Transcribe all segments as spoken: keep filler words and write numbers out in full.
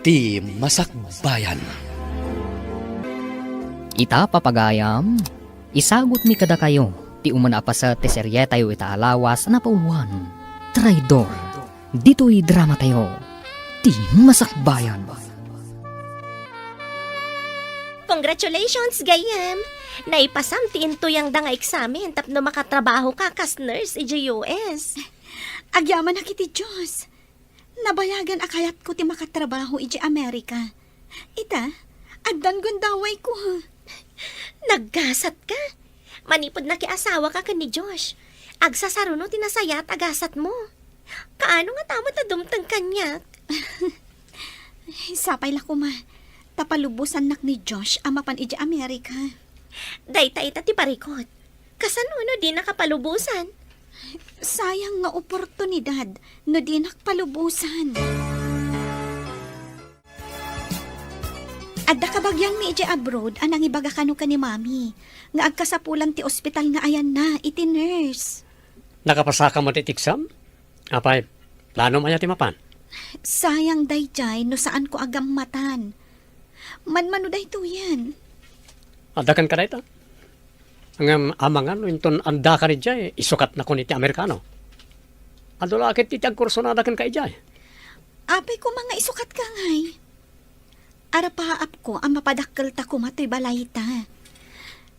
Ti Masakbayan. Ita, papagayam, isagutmi kadakayo ti umuna a paset ti serietayo ita a lawas a napauluan, Traidor. Ditoy dramatayo, Ti Masakbayan. Congratulations, gayyem! Naipasam ti intuyangda nga eksamen tapno makatrabahoka kas nurse idiay U S. Agyamanak iti Dios. Nabayagan a kayatko ti makatrabaho idiay Amerika. Ita, addan gundawayko. Naggasatka? Manipud nakiasawaka ken ni Josh, agsasaruno ti nasayaat a gasatmo. Kaano ngata met a dumteng kaniak? Sapay la koma, ta palubosannak ni Josh a mapan idiay Amerika. Dayta ita ti parikut. Kasano no dinaka palubosan? Sayang nga oportunidad no dinak palubosan. Adda kabagianmi idiay abroad a nangibaga kano ken ni Mami nga agkasapulan ti ospital nga ayanna iti nurse. Nakapasaka met iti exam? Apay, planom aya ti mapan? Sayang daydiay no saanko a gammatan. Manmano daytoyen. Adda kenka dayta? Ngem amangan no inton addaka idiay, isukatnakon iti Amerikano. Adu la ket iti agkursunada kenka idiay. Apay koma nga isukatka ngay? Arapaapko a mapadakkelta koma toy balayta.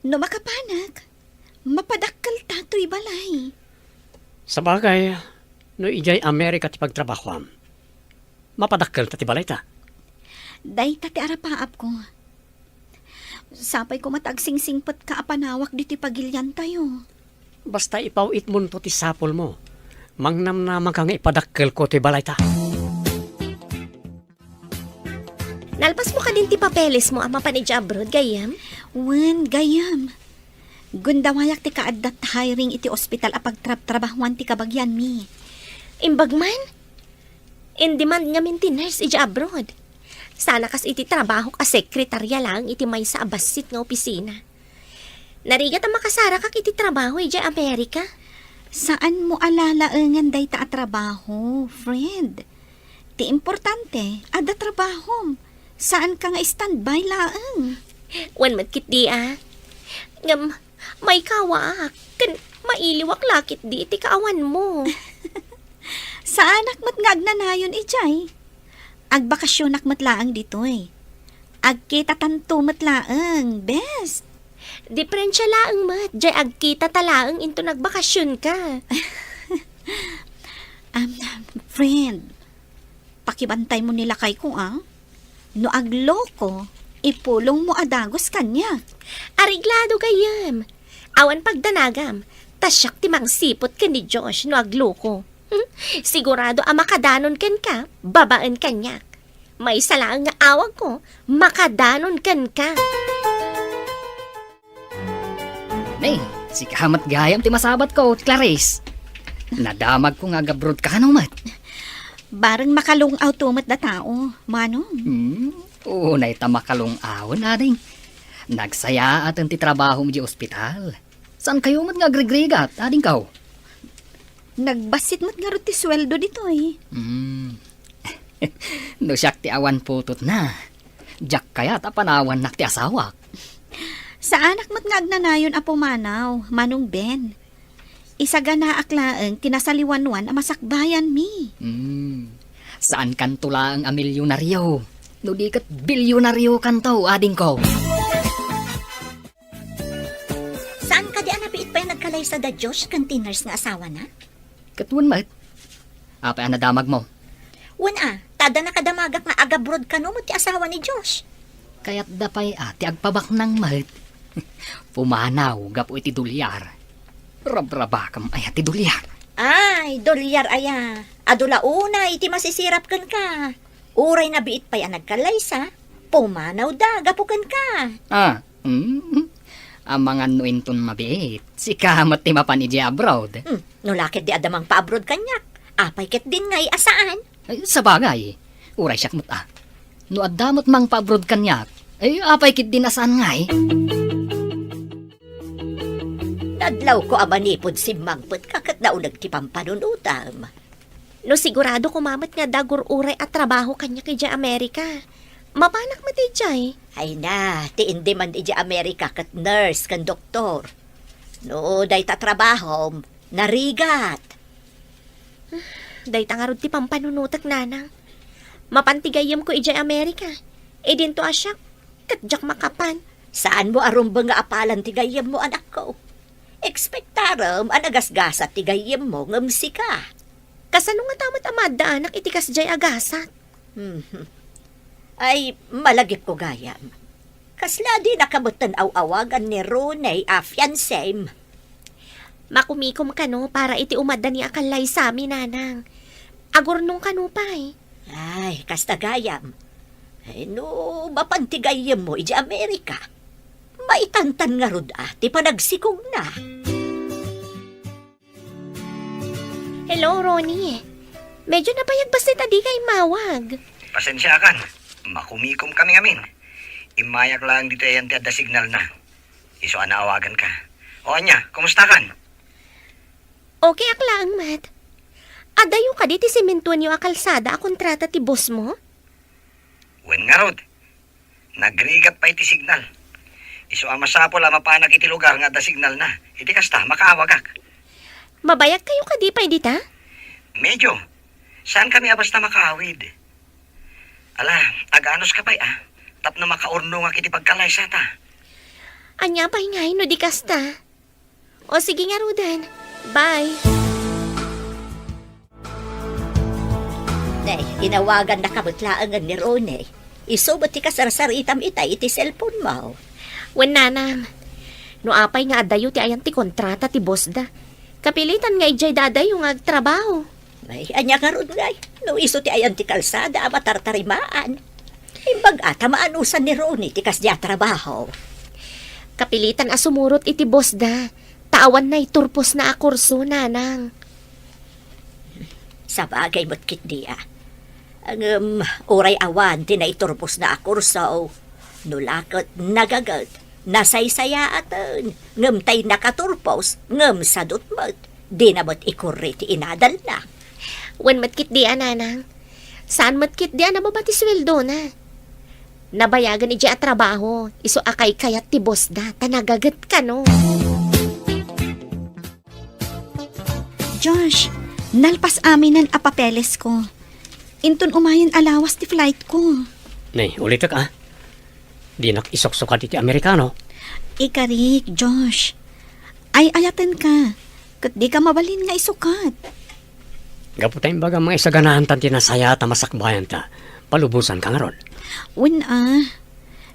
No makapanak, mapadakkelta toy balay. Sabagay, no idiay Amerika ti pagtrabahoam, mapadakkelta ti balayta. Dayta ti arapaapko. Sapay koma ta agsingsingpetka a panawak ditoy pagiliantayo. Basta ipaw-itmonto ti sapulmo. Mangnamnamanka nga ipadakkelko toy balayta. Nalpasmo kadin ti papelesmo a mapan idiay abroad, gayyem? Wen, gayyem. Gundawayak ti kaaddat hiring iti ospital a pagtrabtrabahuan ti kabagianmi. Imbag man? In-demand ngamin ti nurse idiay abroad. Sana kas iti trabahok a sekretaria laeng iti maysa a bassit nga opisina. Narigat a makasarakak iti trabaho idiay Amerika. Saanmo a lalaengen dayta a trabaho, friend. Ti importante, adda trabahom. Saanka nga standby laeng. Wen met ketdi a. Ngem, maikawaak, ken mailiwak la ketdi iti kaawanmo. Saanak met nga agnanayon idiay. Agbakasionak met laeng ditoy. Agkitatanto met laeng, bes. Diperensia laeng met, diay agkitata laeng inton agbakasionka. Um, friend, pakibantaymo ni lakayko, a. No agloko, ipulongmo a dagus kaniak. Areglado gayyem. Awan pagdanagam, ta siak ti mangsiput ken ni Josh no agloko. Sigurado a makadanon kenka, babaen kaniak. Maysa laeng nga awagko, makadanon kenka. Nay, sika met gayam ti masabatko, Clarice. Nadamagko nga agabroad ka kano met. Bareng makalung-awto met da tao, Manong. Hmm, unay ta makalung-awen, ading. Nagsayaaten ti trabahom idiay ospital. Saankayo met nga agrigrigat, adingko? Nagbassit met ngarud ti sueldo ditoy. Hmm. No siak ti awan putotna, diak kayat a panawannak ti asawak. Saanak met nga agnanayon a pumanaw, Manong Ben. Isaganaak laeng ti nasaliwanwan a masakbayanmi. Hmm. Saankanto laeng a milyonario, no di ket bilyonariokanto, adingko. Saan kadi a nabiit pay a nagkalaysa da Josh ken ti nurse nga asawana? Ket wen met. Apay a nadamagmo? Wen a, ta adda nakadamagak nga agabroad kano met ti asawa ni Josh. Kayatda pay a ti agpabaknang met. Pumanaw gapu iti dolyar. Rabrabakam aya ti dolyar? Ay, dolyar aya. Adu la unay ti masisirap kenka. Uray nabiit pay a nagkalaysa, pumanawda gapu kenka. Ah, mm. Amangan no inton mabiit, sika met ti mapan idiay abroad. Hmm, no la ketdi adda mangpa-abroad kaniak, apay ketdin ngay a saan? Ay, sabagay, uray siak met a. No adda met mangpa-abroad kaniak, ay, apay ketdin a saan ngay? Nadlawko a manipud simmangpetka ket nauneg ti pampanunotam. No sigurado koma met nga adda agur-uray a trabaho kaniak idiay Amerika, mapanak met idiay. Ay na, ti indi man idiay Amerika ket nurse ken doktor. No dayta trabahom, narigat. Dayta ngarud ti pampanunotek, nanang. Mapan ti gayyemko idiay Amerika. Idinto a siak, ket diak makapan. Saanmo a rumbeng nga apalan ti gayyemmo, anakko. Ekspektarem a nagasgasat ti gayyemmo ngem sika. Kasano ngata met a maaddaanak iti kasdiay a gasat? Mhm. Ay, malagipko gayam. Kasla dinaka metten aw-awagan ni Ronnie a fiancem? Makumikom kano para iti umaddani a kallaysami, nanang. Agurnong kano pay. Ay, kasta gayam. Ay, no mapan ti gayyemmo idiay Amerika, maitantan ngarud a ti panagsikogna. Hello, Ronnie. Medyo nabayag bassit a dika immawag. Pasensiakan. Makumikom kami ngamin. Immayak laeng ditoy ayan ti adda signalna. Isu a naawaganka. O ania, kumustakan? Okay ak laeng met. Adayo kadi ti simentoenyo a kalsada a kontrata ti bossmo? Wen ngarud, nagrigat pay ti signal. Isu a masapul a mapanak iti lugar nga adda signalna. Iti kasta, makaawagak. Mabayagkayo kadi pay dita? Medyo. Saankami a basta makaawid. Ala, aganuska pay a, tapno makaurnongak iti pagkalaysata. Ania pay ngay no di kasta? O sige ngaruden. Bye. Nay, inawagannaka met laengen ni Ronnie. Isu met ti kasarsaritam itay iti cellphone-mo. Wen, nanang. No apay nga adayo ti ayan ti kontrata ti bossda, kapilitan nga idiay dadayo nga agtrabaho. Ay, ania ngarud ngay? No isu ti ayan ti kalsada a matartarimaan. Imbag a ta maanusan ni Ronnie ti kasdiay a trabaho. Kapilitan a sumurot iti bossda, ta awan naiturposna a kurso, nanang. Sabagay met ketdi a. Ngem, uray awan ti naiturposna a kurso, no la ket nagaget, nasaysayaaten, ngem tay nakaturpos, ngem sadut met, dina met ikurri ti inadalna. Wen met ketdi a, nanang. Saan met ketdi a nababa ti sueldona. Nabayagen idiay a trabaho, isu a kaykayat ti bossda, ta nagaget kano. Josh, nalpas aminen a papelesko. Inton umayen a lawas ti flightko. Nay, ulitek a. Dinak isuksukad iti Amerikano. Ikarik, Josh. Ay-ayatenka, ket dika mabalin nga isukat. Gapu ta imbagam nga isaganaantan ti nasayaat a masakbayanta, palubosanka ngarud. Wen a,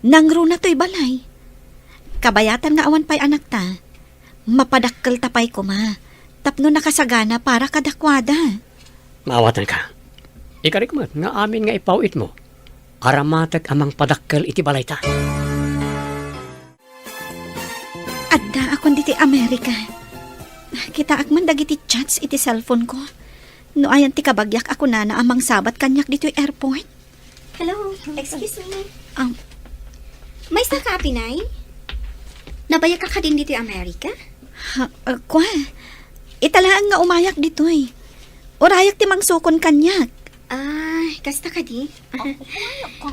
nangruna toy balay. Kabayatan nga awan pay anakta. Mapadakkelta pay koma tapno nakasagana para kadakuada. Maawatanka. Ikarik met nga amin nga ipaw-itmo, aramatek a mangpadakkel iti balayta. Addaakon ditoy Amerika. Kitaak man dagiti chats iti cellphone-ko. No ayan ti kabagiak a kunana a mangsabat kaniak ditoy airport. Hello, excuse me. Um, Maysaka, Apinay? Nabayagka kadin ditoy Amerika? Ha, uh, kwa? Ita laeng nga umayak ditoy. Urayak ti mangsukon kaniak. Ah, kasta kadi?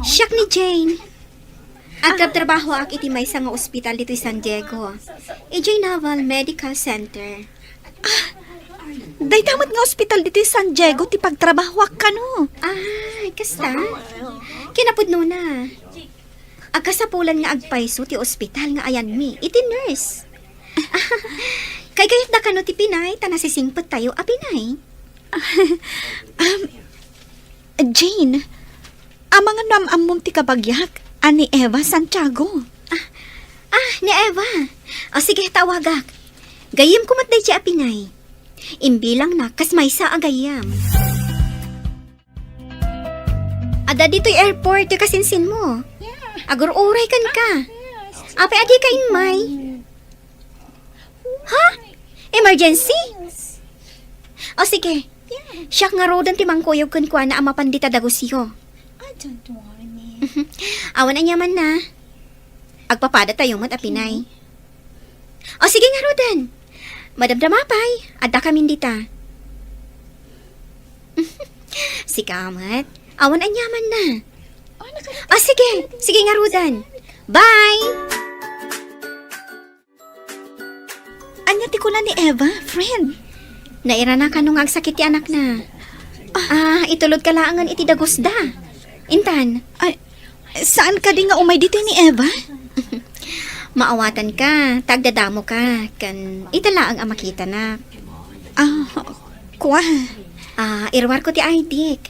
Siak ni Jane. Agtrabtrabahoak iti maysa nga ospital ditoy San Diego. Idiay Naval Medical Center. Ah, dayta met nga ospital ditoy San Diego ti pagtrabahoak kano. Ah, kasta? Kinapudnona, agkasapulan nga agpayso ti ospital nga ayanmi iti nurse. Kaykayatda kano ti Pinay, ta nasisingpettayo a Pinay. Um, Jane, amangan no am-ammom ti kabagiak a ni Eva Santiago. Ah, ah, ni Eva. O, sige, tawagak. Gayyemko met daydiay a Pinay. Imbilangnak kas maysa a gayyem. Adda ditoy airport ti kasinsinmo. Agur-uray kenka. Apay a dika immay? Ha? Emergency? O sige, siak ngaruden ti mangkuyog kenkuana a mapan dita dagusyo. I don't want it. Awan aniamanna. Agpapadatayo met a Pinay. O sige ngaruden. Madamdama pay, addakamin dita. Sika met. Awan aniamanna. Ah, sige. Sige ngaruden. Bye! Ania ti kuna ni Eva, friend? Nairana kano nga agsakit ti anakna. Ah, itulodka laengen iti dagusda. Intan. Ay, saan kadi nga umay ditoy ni Eva? Maawatanka, ta agdadamoka, ken ita laeng a makitanak. Ah, kua. Ah, iruarko ti I D-k.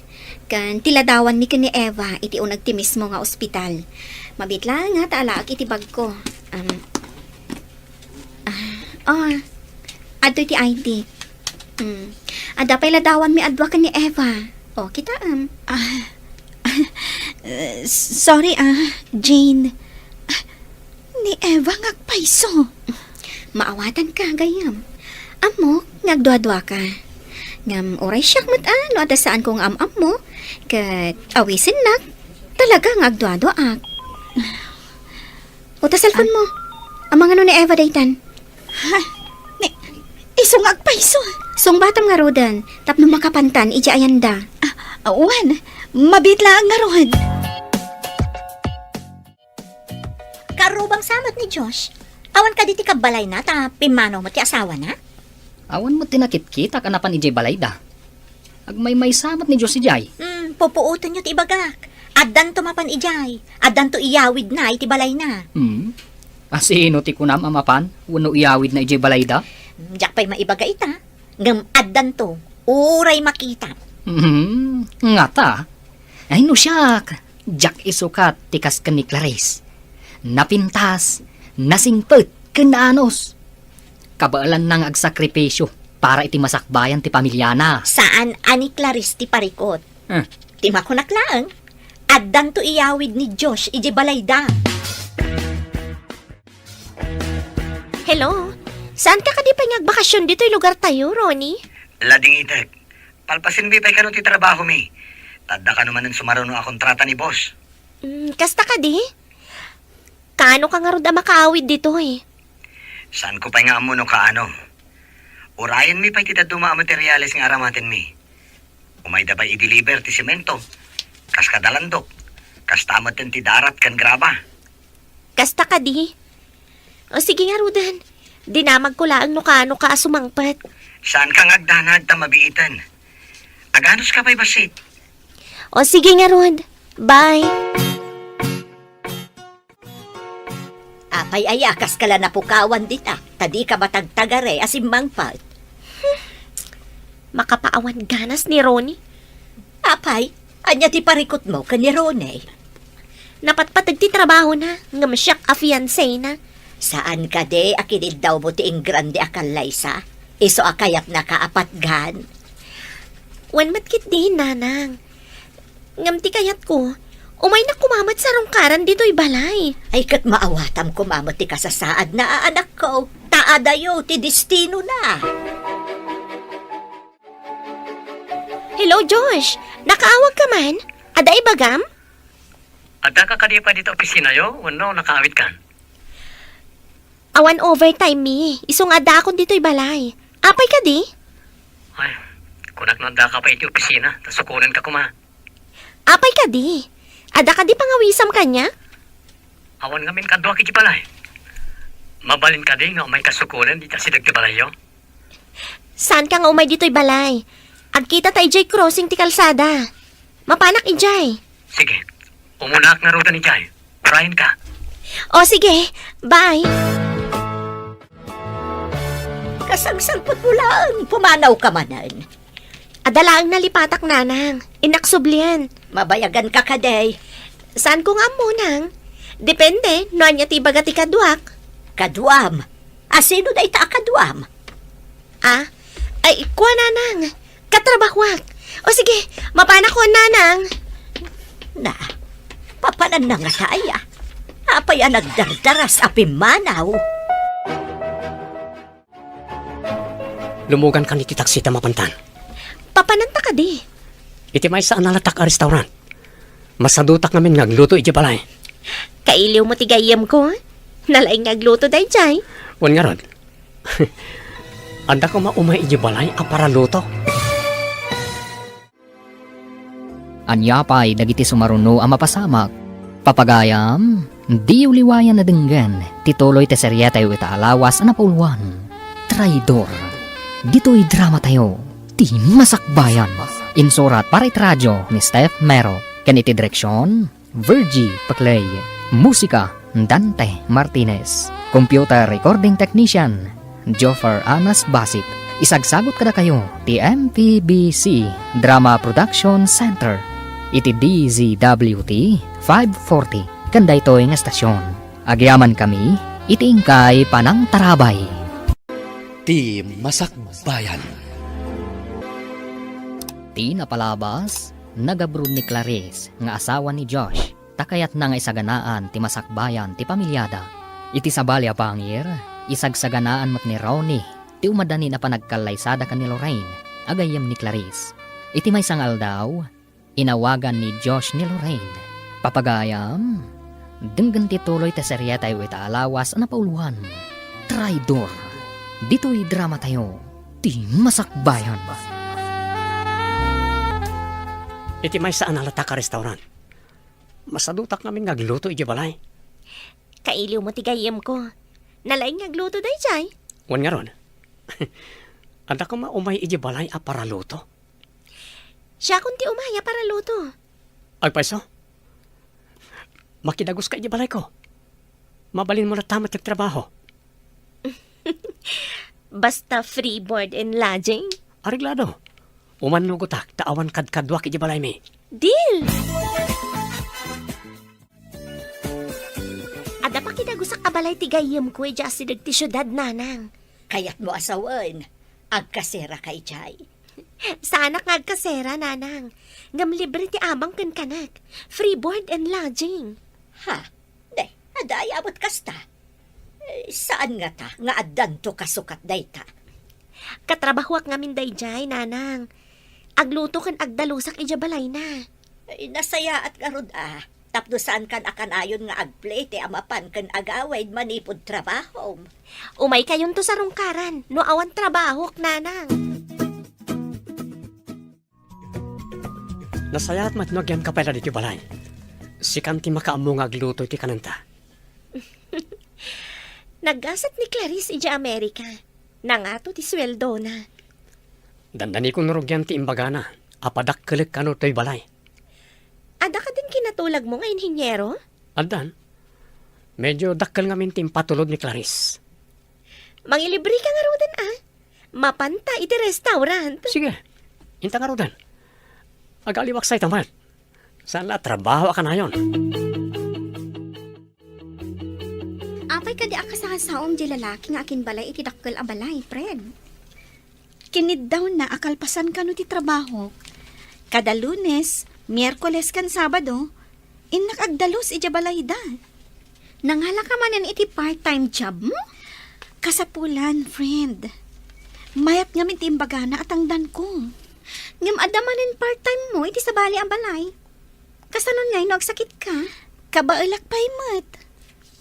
Ken ti ladawanmi ken ni Eva iti uneg ti mismo nga ospital. Mabiit laeng nga ta alaek iti bagko. Am, ah, oh, adtoy ti I D. Mm. Adda pay ladawanmi a dua ken ni Eva. Oh, kitaem. Ah, sorry, ah, Jane. Ah, ni Eva nga agpayso. Maawatanka, gayyem. Ammok nga agduaduaka. Ngem uray siak met a no adda saanko nga am-ammo, ket awisennak, talaga nga agduaduaak. O ta cellphone mo. Amangan no ni Eva daytan. Ha? Ni, isu nga agpayso. Sungbatam ngaruden, tapno makapantan idiay ayanda. Ah, wen, mabiit laeng ngarud. Karubang sa met ni Josh, awan kadi ti kabbalayna ta pimmanaw met ti asawana? Awan met ti nakitkitak a napan idiay balayda. Agmaymaysa met ni Josh idiay. Hmm, pupuotenyo ti ibagak. Addanto mapan idiay. Addanto iyawidna iti balayna. Hmm? Asino ti kunam a mapan wenno iyawidna idiay balayda? Hmm, diak pay maibaga ita. Ngem addanto, uray makita. Hmm, ngata? Ay, no siak, diak isukat ti kas ken ni Clarice. Napintas, nasingpet, ken naanus. Kabaelanna nga agsakripisio para iti masakbayan ti pamiliana. Saan a ni Clarice ti parikut. Eh. Ti makunak laeng, addanto iyawid ni Josh iti balayda. Hello? Saanka kadi pay nga agbakasyon ditoy lugartayo, Ronnie? Ladingitek. Palpasenmi pay kano ti trabahomi. Ta adda kano manen sumaruno a kontrata ni boss. Mm, kasta kadi? Kaano ka ngarud a makaawid ditoy? Saanko pay nga ammo no kaano. Urayenmi pay ti dadduma a materiales nga aramatenmi. Umayda pay i-deliver ti semento, kas kada landok, kasta met ti darat ken graba. Kasta kadi? O sige ngaruden, dinamagko laeng no kaano ka a sumangpet. Saanka nga agdanag ta mabiiten. Aganuska pay bassit. O sige ngarud, bye. Apay aya, kaska la napukawan dita, ta dika matagtagare a simmangpet. Hmm. Makapaawan ganas ni Ronnie. Apay, ania ti parikutmo ken ni Ronnie? Napatpateg ti trabahona, ngem siak a fiancéna. Saan kadi a kiniddawmo ti ingrande a kallaysa? Isu a kayatnaka a patgan? Wen met ketdi, nanang. Ngem ti kayatko, umaynak koma met sarungkaran ditoy balay. Ay, ket maawatam koma met ti kasasaadna a anakko, ta adayo ti destinona. Hello, Josh. Nakaawagka man? Adda ibagam? Addaka kadi pay dita opisinayo wenno nakaawidkan? Awan overtime mi, isu nga addaakon ditoy balay. Apay kadi? Ay, kunak no addaka pay iti opisina, ta sukonenka koma. Apay kadi? Adda kadi pangawisam kaniak? Awan ngamin kaduak iti balay. Mabalin kadi nga umayka sukonen iti asideg ti balayyo? Saanka nga umay ditoy balay. Agkitata idiay crossing ti kalsada. Mapanak idiay. Sige. Umunaak ngaruden idiay. Urayenka. O, sige. Bye. Kasangsangpetmo laeng, pumanawka manen. Adda laeng nalipatak, nanang. Innak sublien. Mabayaganka kadi? Saanko nga ammo, nang. Depende no ania ti ibaga ti kaduak. Kaduam? Asino dayta a kaduam? Ah? Ay, kua, nanang. Katrabahuak. O sige, mapanakon, nanang. Na, papananna ngata aya? Apay a nagdardaras a pimmanaw? Lumugankan iti taksi ta mapantan. Papananta kadi? Iti maysa a nalatak a restaurant. Masadutak ngamin nga agluto iti balay. Kailiwmo ti gayyemko? Nalaing nga agluto daydiay. Wen ngarud. Adda koma umay iti balay a paraluto. Ania pay dagiti sumaruno a mapasamak? Papagayam, diyo liwayan a denggen ti tuloy ti serietayo ita a lawas a napauluan, Traidor. Ditoy dramatayo, Ti Masakbayan. Insurat para iti radio ni Steph Mero, ken iti direksion, Virgie Paclay. Musika, Dante Martinez. Computer recording technician, Joffer Anas Basit. Isagsagut kadakayo ti M P B C Drama Production Center iti D Z W T five forty ken daytoy nga estasion. Agyamankami iti inkay panangtarabay. Ti Masakbayan. Ti napalabas, nagabroad ni Clarice nga asawa ni Josh, ta kayatna nga isaganaan ti masakbayan ti pamilyada. Iti sabali a pangir, isagsaganaan met ni Ronnie ti umadanin a panagkallaysada ken ni Lorraine a gayyem ni Clarice. Iti maysa nga aldaw, inawagan ni Josh ni Lorraine. Papagayam, denggen ti tuloy ti serietayo ita a lawas a napauluan, Traidor. Ditoy dramatayo, Ti Masakbayan. Iti maysa a nalatak a restaurant, masadutak ngamin nga agluto idiay balay. Kailiwmo ti gayyemko. Nalaing nga agluto daydiay. Wen ngarud, adda koma umay idiay balay a paraluto? Siakon ti umay a paraluto. Agpayso? Makidaguska idiay balayko. Mabalinmo latta met ti trabaho. Basta free board and lodging? Areglado. Umannugotak ta awan kadkaduak idiay balaymi. Deal! Adda pakidagusak a balay ti gayyemko idiay asideg ti siudad, nanang. Kayatmo a sawen, agkaseraka idiay. Saanak nga agkasera, nanang. Ngem libre ti amang ken kanek. Free board and lodging. Ha? De, adda aya met kasta? Eh, saan ngata nga addanto kasukat dayta? Katrabahoak ngamin daydiay, nanang. Agluto ken agdalusak idiay balayna. Ay, nasayaat ngarud a. Tapno saankan a kanayon nga agplete a mapan ken agawid manipud trabahom. Umaykayonto sarungkaran no awan trabahok, nanang. Nasayaat met no agyamka pay la ditoy balay. Sikan ti makaammo nga agluto iti kanenta. Naggasat ni Clarice idiay Amerika. Nangato ti sueldona. Dandanikon no rugian ti imbagana a padakkelek kano toy balay. Adda kadin kinatulagmo nga inhinyero? Addan. Medyo dakkel ngamin ti impatulod ni Clarice. Mangilibreka ngaruden a. Mapanta iti restaurant. Sige. Inta ngaruden. Agaliwak sayta met. Saan la a trabaho a kanayon? Apay kadi a kasasaom di lalaki nga akinbalay iti dakkel a balay, Fred? Kiniddawna a kalpasan kano ti trabaho. Kada Lunes, Miyerkules, ken Sabado, innak agdalus idiay balayda. Nangalaka manen iti part-time job mo? Kasapulan, friend. Mayat ngamin ti imbagana a tangdanko. Ngem adda manen part-time mo iti sabali a balay. Kasano ngay no agsakitka? Kabaelak pay met.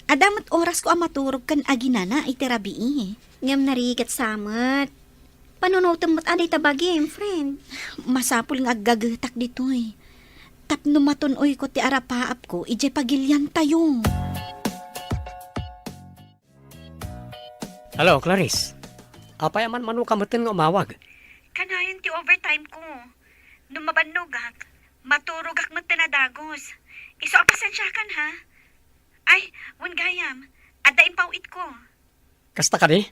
Adda met orasko a maturog ken aginana iti rabii. Ngem narigat sa met. Panunotem met a dayta bagim, friend. Masapul nga aggagetak ditoy. Tapno matun-oyko ti arapaapko idiay pagiliantayo. Hello, Clarice. Apay a manmanoka metten nga umawag? Kanayon ti overtime ko. No mabannogak, maturogak metten a dagus. Isu a pasensiakan, ha? Ay, wen gayam, adda impaw-itko. Kasta kadi?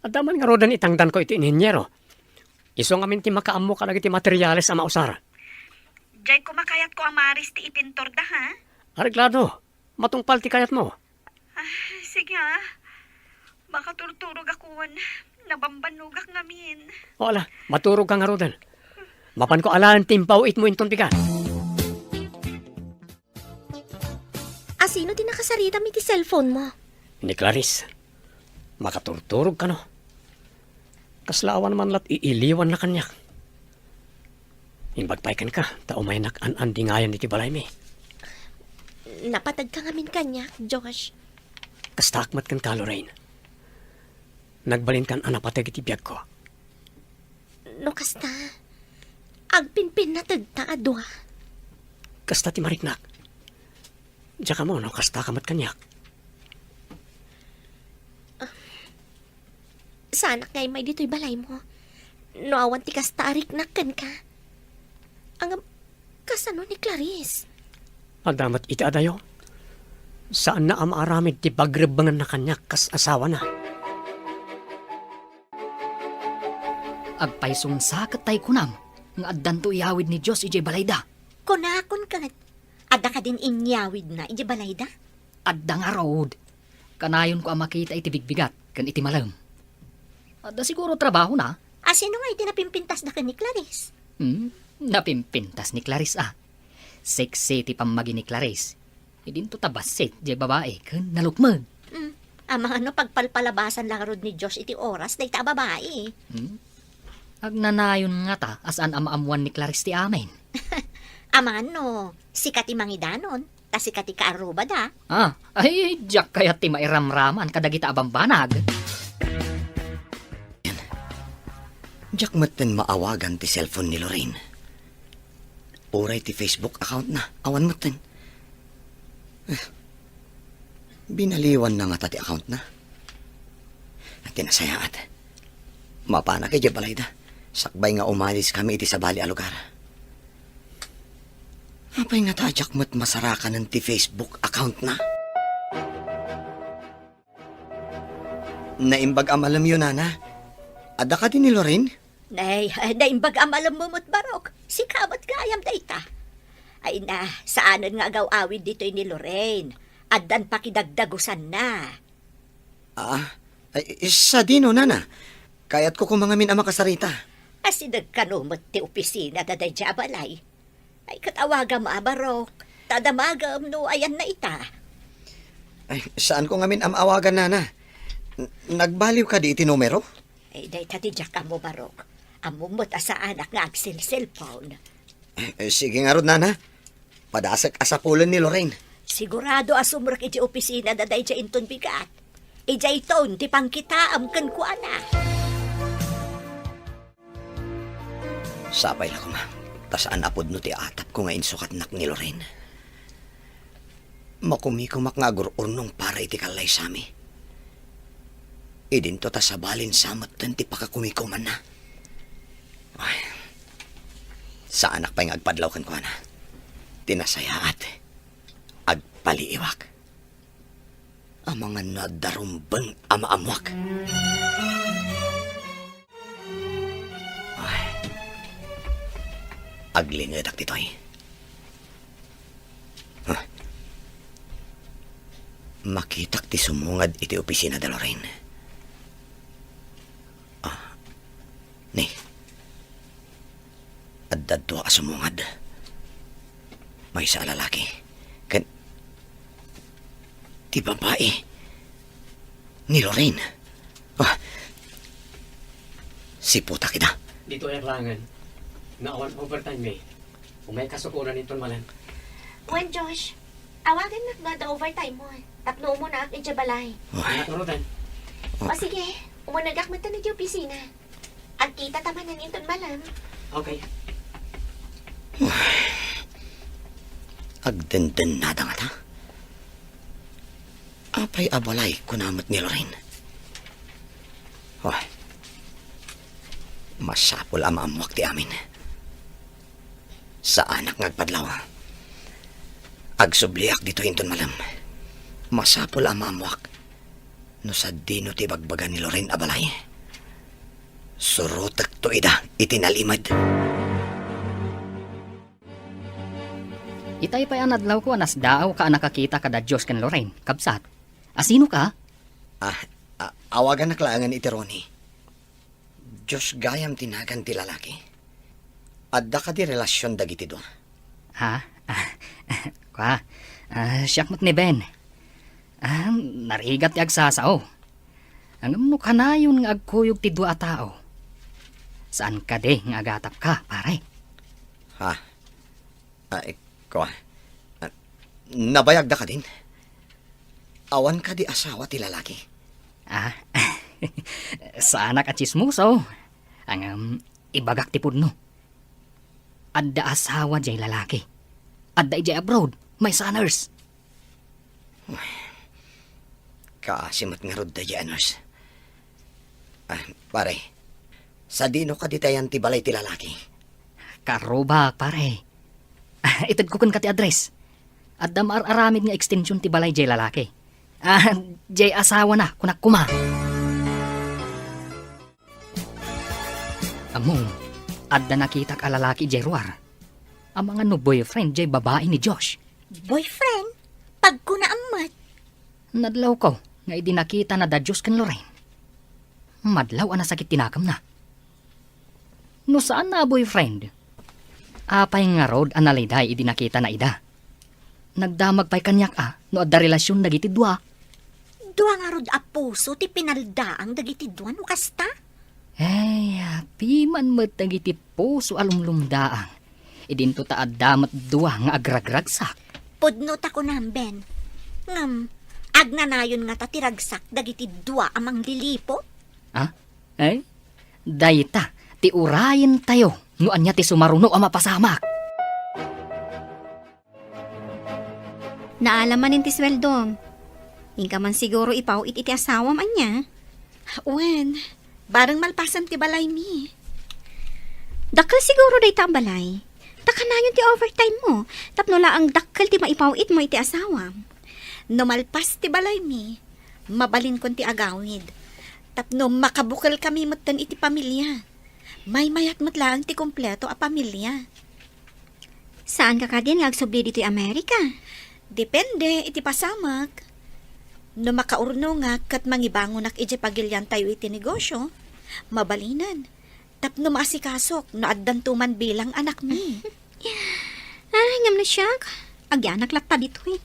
Adda man ngaruden itangdanko iti inhinyero. Isu ngamin ti makaammo kadagiti materiales a mausar. Diay koma kayatko a maris ti ipinturda, ha? Areglado. Matungpal ti kayatmo. Ah, sige, ah. Makaturturogakon. Nabambannogak ngamin. O, ala, maturogka ngaruden. Mapanko alaen ti impaw-itmo inton pigan. Asino ti nakasaritam iti cellphone mo? Ni Clarice. Makaturturog kano? Kasla awan man lat iiliwanna kaniak. Imbag pay kenka, ta umaynak an-andingayan iti balaymi. Napateg ka ngamin kaniak, Josh. Kastaak met kenka, Lorraine. Nagbalinkan a napateg iti biagko. No kasta, agpinpinnategta a dua. Kasta ti mariknak. Diak ammo no kastaka met kaniak. Saanak nga immay ditoy balaymo. No awan ti kasta a riknak kenka. Ngem, kasano ni Clarice? Adda met iti adayo. Saanna a maaramid ti pagrebbenganna kaniak kas asawana. Agpaysungsa ket tay kunam nga addanto iyawid ni Dios idiay balayda. Kunakon ket, adda kadin inyawidna idiay balayda? Adda ngarud. Kanayonko a makita iti bigbigat ken iti malem. Adda siguro trabahona. A, sino nga iti napimpintasda ken ni Clarice? Hmm, napimpintas ni Clarice a. Sexy ti pammagi ni Clarice. Idinto ta bassit diay babai ken nalukmeg. Hmm, amangan no pagpalpalabasan la ngarud ni Dios iti oras dayta a babai. Hmm? Agnanayon ngata a saan a maammuan ni Clarice ti amin. Amangan no sika ti mangidanon, ta sika ti kaarrubada. Ah, ay, diak kayat ti mairamraman kadagita a bambanag. Diak metten maawagan ti cellphone ni Lorraine. Uray ti Facebook account na, awan metten. Eh, binaliwan na ngata ti account na. Ti nasayaat, mapanak idiay balayda, sakbay nga umalis kami iti sabali a lugar. Apay ngata a diak met masarakanen ti Facebook account na? Naimbag a malemyo, nana. Adda kadi ni Lorraine? Nay, naimbag a malemmo met, Barok. Sika met gayam dayta. Ay na, saanen nga agaw-awid ditoy ni Lorraine. Addan pakidagdagusanna. Ah, ay, sadino, nana? Kayatko koma ngamin a makasarita. Asideg kano met ti opisina da daydiay a balay. Ay, ket awagam a, Barok. Ta damagem no ayanna ita. Ay, saanko ngamin a maawagan, nana. N-, nagbaliw kadi iti numero? Ay, dayta ti diak ammo, Barok. Ammom met a saanak nga agselselpon. Eh, sige ngarud, nana. Padasek a sapulen ni Lorraine. Sigurado a sumrek iti opisina da daydiay inton bigat. Idiayton ti pangkitaem kenkuana. Sapay la koma, ta saan a pudno ti atapko nga insukatnak ni Lorraine. Makumikomak nga agur-urnong para iti kallaysami. Idinto ta sabalin sa metten ti pakakumikomanna. Ay, saanak pay nga agpadlaw kenkuana. Ti nasayaat, agpaliiwak. Amangan no adda rumbeng a maammuak. Ay. Aglingedak ditoy. Huh. Makitak ti sumungad iti opisina da Lorraine. Ah. Ni. Adda dua a sumungad. Maysa a lalaki. Ken ti babai ni Lorraine. Ah. Siputak ida. Ditoy a klangen. Nga awan overtime, eh. Umay kasukoran inton malam. Wen, Josh, awagannak no adda overtime mo, tapno umunaak idiay balay. Ay. Anak, Rodan. O sige, umunegak metten idiay opisina. Agkita ta manen inton malam. Okay. Agdendennada ngata. Apay a balay kuna met ni Lorraine? Oh, masapul a maammuak ti amin. Saanak nga agpadlaw. Agsubliak ditoy inton malam. Masapul a maammuak no sadino ti ibagbaga ni Lorraine a balay. Surotekto ida iti nalimed. Itay pay a nadlawko a nasdaaw ka a nakakita kada Dios ken Lorraine, kabsat. Asino ka? Ah, ah, awagannak laengen iti Ronnie. Dios gayam ti nagan ti lalaki. Adda kadi relasion dagiti dua? Ha? Kua, ah, siak met ni Ben. Ah, narigat ti agsasao. Ngem no kanayon nga agkuyog ti dua a tao, saan kadi nga agatapka, pare? Ha? Ay, kua. Ah, nabayagda kadin? Awan kadi asawa ti lalaki? Ah, saanak a tsismoso. Ngem, ibagak ti pudno. Adda asawa diay lalaki. Adda idiay abroad, maysa a nurse. Kaasi met ngarud daydiay a nurse. Ah, pare, sadino kadi ti ayan ti balay ti lalaki? Karrubak, pare. Ah, itedko kenka ti address. Adda maar-aramid nga extension ti balay diay lalaki. Ah, diay asawana, kunak koma. Ammom, adda nakitak a lalaki diay ruar. Amangan no boyfriend diay babai ni Josh. Boyfriend? Pagkunaam met. Nadlawko nga idi nakitana da Josh ken Lorraine, madlaw a nasakit ti nakemna. No saanna a boyfriend, apay ngarud a naliday idi nakitana ida? Nagdamag pay kaniak a no adda relasion dagiti dua. Dua ngarud a puso ti pinaldaang dagiti dua no kasta? Ay, piman met dagiti puso a lumlumdaang. Idinto ta adda met dua nga agragragsak. Pudno ta kunam, Ben. Ngem, agnanayon ngata ti ragsak dagiti dua a mangliliput? Ah? Eh? Dayta ti urayentayo no ania ti sumaruno a mapasamak. Naalam manen ti sueldom. Inka man siguro ipaw-it iti asawam, ania? Wen, bareng malpasen ti balaymi. Dakkel siguro dayta a balay. Ta kanayon ti overtime mo, tapno laeng dakkel ti maipaw-it mo iti asawam. No malpas ti balaymi, mabalinkon ti agawid. Tapno makabukelkami metten iti pamilia. Maymayat met laeng ti kompleto a pamilia. Saanka kadin nga agsubli ditoy Amerika? Depende iti pasamak. No makaurnongak ket mangibangonak idiay pagiliantayo iti negosio, mabalinen. Tapno maasikasok no addanto man bilang anakmi. Ay, ngem no siak, agianak latta ditoy.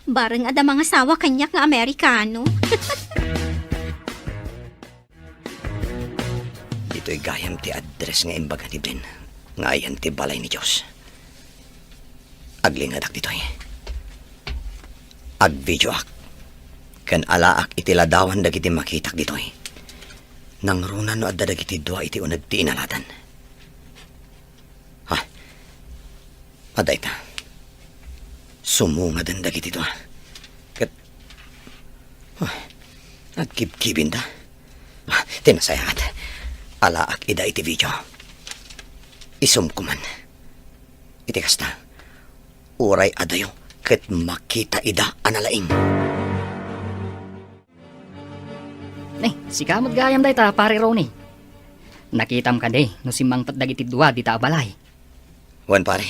Bareng adda mangasawa kaniak nga Amerikano. Ditoy gayam ti address nga imbaga ni Ben nga ayan ti balay ni Dios. Aglingedak ditoy. Agvideoak ken alaak iti ladawan dagiti makitak ditoy. Nangruna no adda dagiti dua iti uneg ti inaladan. Ha? Adda ita. Sumungaden dagiti dua. Ket, huh, agkibkibinda. Ah, ti nasayaat. Alaak ida iti video. Isumko man. Iti kasta, uray adayo ket makita ida a nalaing. Eh, sika met gayam dayta, Pare Ronnie. Nakitam kadi no simmangpet dagiti dua dita a balay? Wen, pare.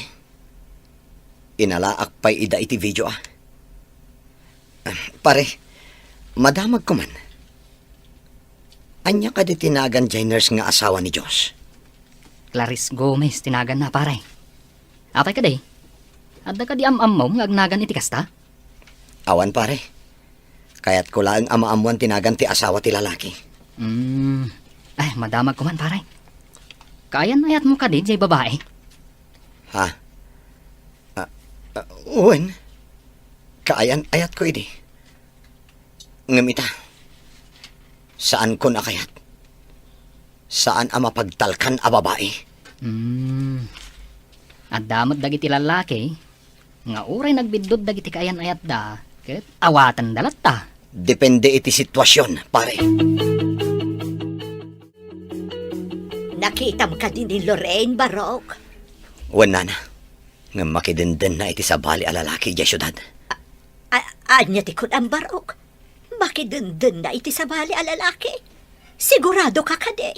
Inalaak pay ida iti video, a. Ah, pare, madamagko man. Ania kadi ti nagan jay nurse nga asawa ni Josh? Clarice Gomez ti naganna, pare. Apay kadi? Adda kadi am-ammom nga agnagan iti kasta? Awan, pare. Kayatko laeng a maammoan ti nagan ti asawa ti lalaki. Hmm. Ay, madamagko man, pare. Kaayan-ayatmo kadi jay babai? Ha? Ah, ah, wen. Kaayan-ayatko idi. Ngem ita, saankon a kayat. Saan a mapagtalkan a babai. Hmm. Adda met dagiti lallaki nga uray nagbiddut dagiti kaayan-ayatda ket awatenda latta. Depende iti situasion, pare. Nakitam kadi ni Lorraine, Barok? Wen, nana. Ngem makidendenna iti sabali a lalaki idiay siudad. A-, ania ti kunam, Barok? Makidendenna iti sabali a lalaki? Siguradoka kadi?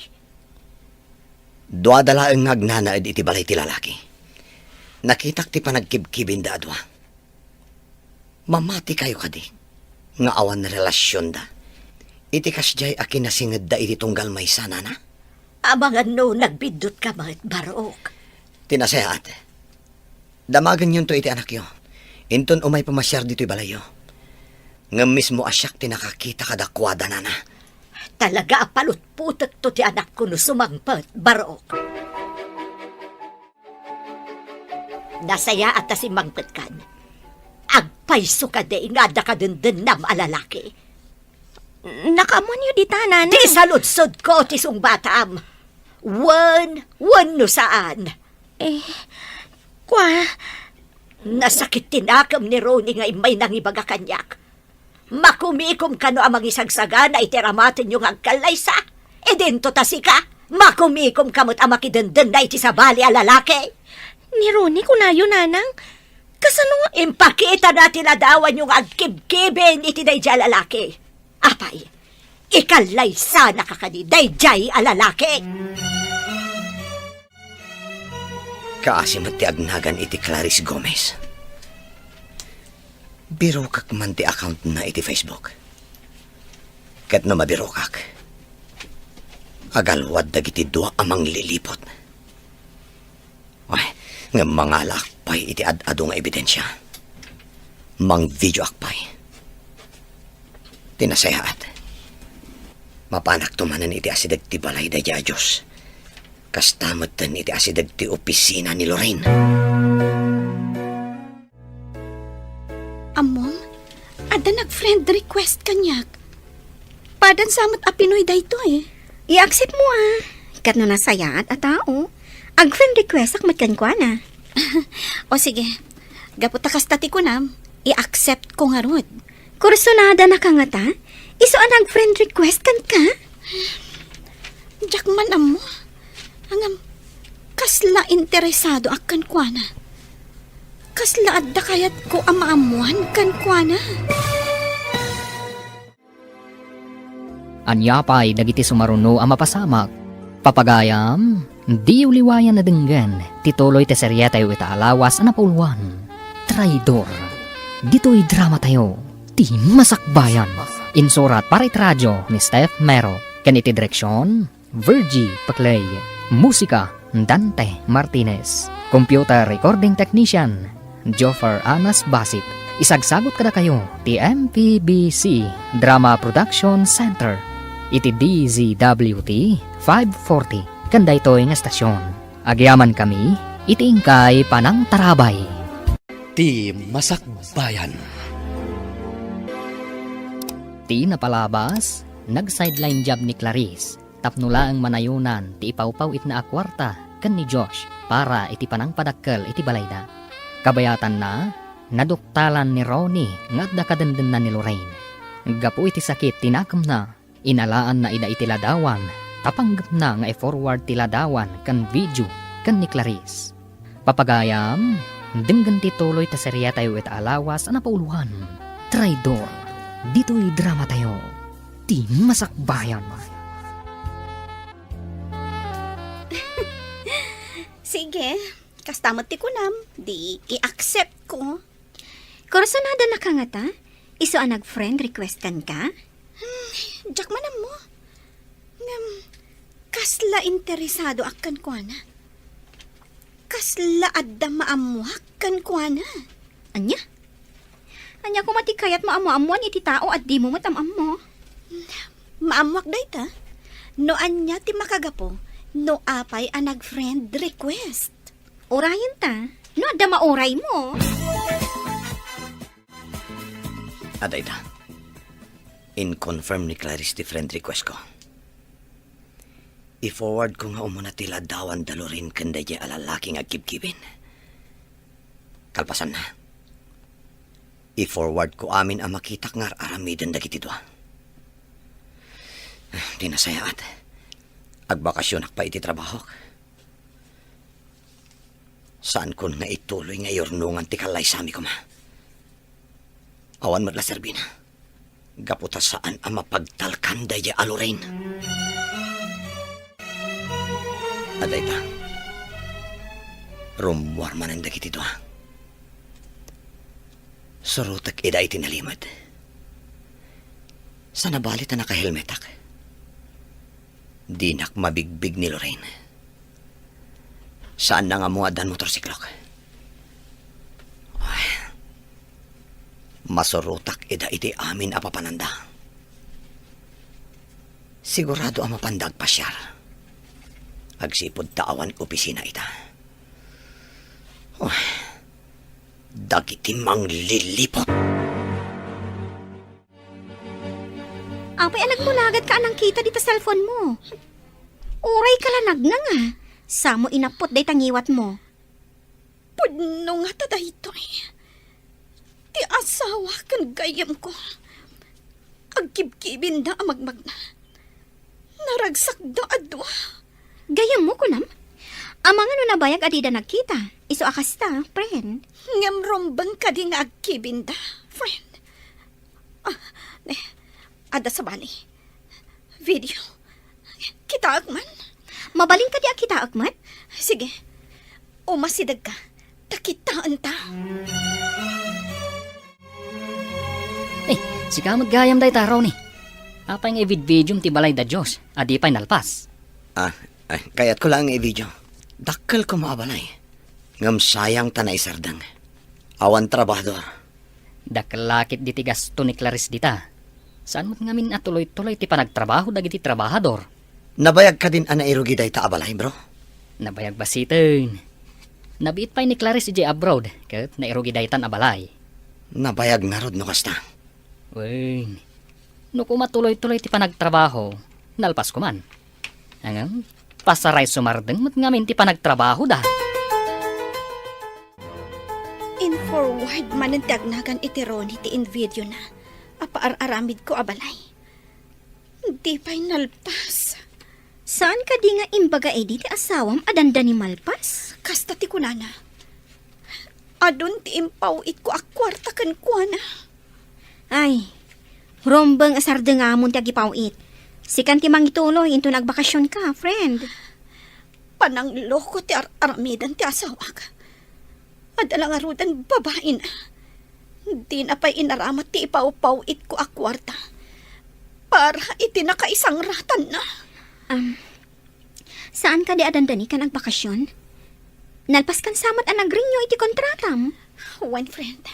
Duada laeng nga agnanaed iti balay ti lalaki. Nakitak ti panagkibkibinda a dua. Mamatikayo kadi nga awan relasionda iti kasdiay a kinasingedda iti tunggal maysa, nana? Amangan no nagbiddutka met, Barok. Ti nasayaat, damagenyonto iti anakyo. Inton umay pamasiar ditoy balayyo. Ngem mismo a siak ti nakakita kadakuada, nana. Talaga a palutputekto ti anakko no sumangpet, Barok. Nasayaat a simmangpetkan. Agpayso kadi nga adda kadendennam a lalaki? Nakaammoanyo dita, nana. Di saludsodko ti sungbatam. Wen, wenno saan. Eh, kua, Nasakit ti nakem ni Ronnie nga immay nangibaga kaniak. Makumikom kano a mangisagsagana iti aramatenyo nga agkallaysa? Idinto ta sika, makumikom ka met a makidendenna iti sabali a lalaki. Ni Ronnie, kunayo, nanang, kasano nga impakitana ti ladawanyo nga agkibkibin iti daydiay a lalaki? Apay, ikallaysanaka kadi daydiay a lalaki? Kaasi met ti agnagan iti Clarice Gomez. Birokek man ti accountna iti Facebook. Ket no mabirokak, agalwad dagiti dua a mangliliput. Ay, ngem mangalaak pay iti ad-adu nga ebidensia. Mangvideoak pay. Ti nasayaat, mapanakto manen iti asideg ti balay daydiay a Dios. Kasta metten iti asideg ti opisina ni Lorraine. Ammom, adda nag-friend request kaniak. Padan sa met a Pinoy daytoy. I-accept mo, ah. Ket no nasayaat a tao, ag-friend requestak met kenkuana. O sige, gapu ta kasta ti kunam, i-accept ko ngarud. Kursunada na ka ngata? Isu a nag-friend request kenka? Diak man ammo. Ngem, kasla interesadoak kenkuana. Kasla adda kayatko a maammoan kenkuana. Ania pay dagiti sumaruno a mapasamak? Papagayam, diyo liwayan a denggen ti tuloy ti serietayo ita a lawas a napauluan, Traidor. Ditoy dramatayo, ti Masakbayan. Insurat para iti radio ni Steph Mero, ken iti direksion, Virgie Paclay. Musika, Dante Martinez. Computer recording technician, Joffer Anas Basit. Isagsagut kadakayo ti M P B C Drama Production Center iti D Z W T five forty ken daytoy nga estasion. Agyamankami iti inkay panangtarabay. Ti Masakbayan. Ti napalabas, nag-sideline job ni Clarice tapno laeng manayonan ti ipawpawitna a kuarta ken ni Josh para iti panangpadakkel iti balayda. Kabayatanna, naduktalan ni Ronnie nga adda kadendenna ni Lorraine. Gapu iti sakit ti nakemna, inalaanna ida iti ladawan ta panggepna nga i-forward ti ladawan ken video ken ni Clarice. Papagayam, denggen ti tuloy ta seriatayo ita a lawas a napauluan, Traidor. Ditoy dramatayo, ti Masakbayan. Sige, kasta met ti kunam, di i-accept ko. Kursunada na ka ngata? Isu a nag-friend request kenka? Hmm, diak man ammo. Ngem, kasla interesadoak kenkuana. Kasla adda maammoak kenkuana. Ania? Ania koma ti kayat mo a maammoan iti tao a dimo met am-ammo? Maammoak dayta. No ania ti makagapu, no apay a nag-friend request. Urayen ta, no adda mauray mo. Adda ita. In-confirm ni Clarice ti friend request ko. I-forward ko nga umuna ti ladawan da Loren ken daydiay a lalaki nga agkibkibin. Kalpasanna, i-forward ko amin a makitak nga ar-aramiden dagiti dua. Ti nasayaat, agbakasionak pay iti trabahok. Saankon nga ituloy nga iyurnongan ti kallaysami koma. Awan met la serbina. Gapu ta saan a mapagtalkan daydiay a Lorraine. Adda ita. Rummuar manen dagiti dua. Surotek ida iti nalimed. Sa nabali ta nakahelmetak. Dinak mabigbig ni Lorraine. Saanna nga ammo addan motorsiklok. Ay, masurotak ida iti amin a papananda. Sigurado a mapanda agpasiar. Agsipud ta awan opisina ita. Ay, dagiti mangliliput. Apay a nagmulagat ka a nangkita dita cellphone mo? Uray ka la nagnanga. Samo inappot dayta ngiwat mo. Pudno ngata daytoy. Ti asawa ken gayyemko, agkibkibinda a magmagna. Naragsakda a dua. Gayyemmo, kunam? Amangan no nabayag a dida nagkita. Isu a kasta, friend. Ngem rumbeng kadi nga agkibinda, friend? Ah, ne, adda sabali. Video. Kitaek man. Mabalin kadi a kitaek man? Sige. Umasidegka. Ta kitaenta. Eh, sika met gayam dayta, Ronnie. Apay nga ibidbidiom ti balay da Josh a di pay nalpas? Ah, ay, kayatko laeng nga i-video. Dakkel koma a balay. Ngem sayang ta naisardeng. Awan trabahador. Dakkel la ket diti gasto ni Clarice dita. Saan met ngamin a tuloy-tuloy ti panagtrabaho dagiti trabahador? Nabayag kadin a nairugi dayta a balay, bro? Nabayag basiten. Nabiit pay ni Clarice idiay abroad, ket nairugi daytan a balay. Nabayag ngarud no kasta. Wen, no kuma tuloy-tuloy ti panagtrabaho, nalpas kuman. Ngem, pasaray sumardeng met ngamin ti panagtrabahoda. In-forward manen ti agnagan iti Ronnie ti in-videona a paar-aramidko a balay. Di pay nalpas. Saan kadi nga imbaga idi ti asawam a dandani malpas? Kasta ti kunana. Adun ti impaw-itko a kuarta kenkuana. Ay, rumbeng a sardengamon ti agipaw-it. Sikan ti mangituloy inton agbakasionka, friend. Panangloko ti ar-aramidan ti asawak. Adda la ngaruden babaina. Dina pay inaramat ti ipaw-paw-itko a kuarta para iti nakaisangratanna. Am, saan kadi a dandani kan agbakasion? Nalpaskan sa met a nag-renew iti kontratam? Wen, friend.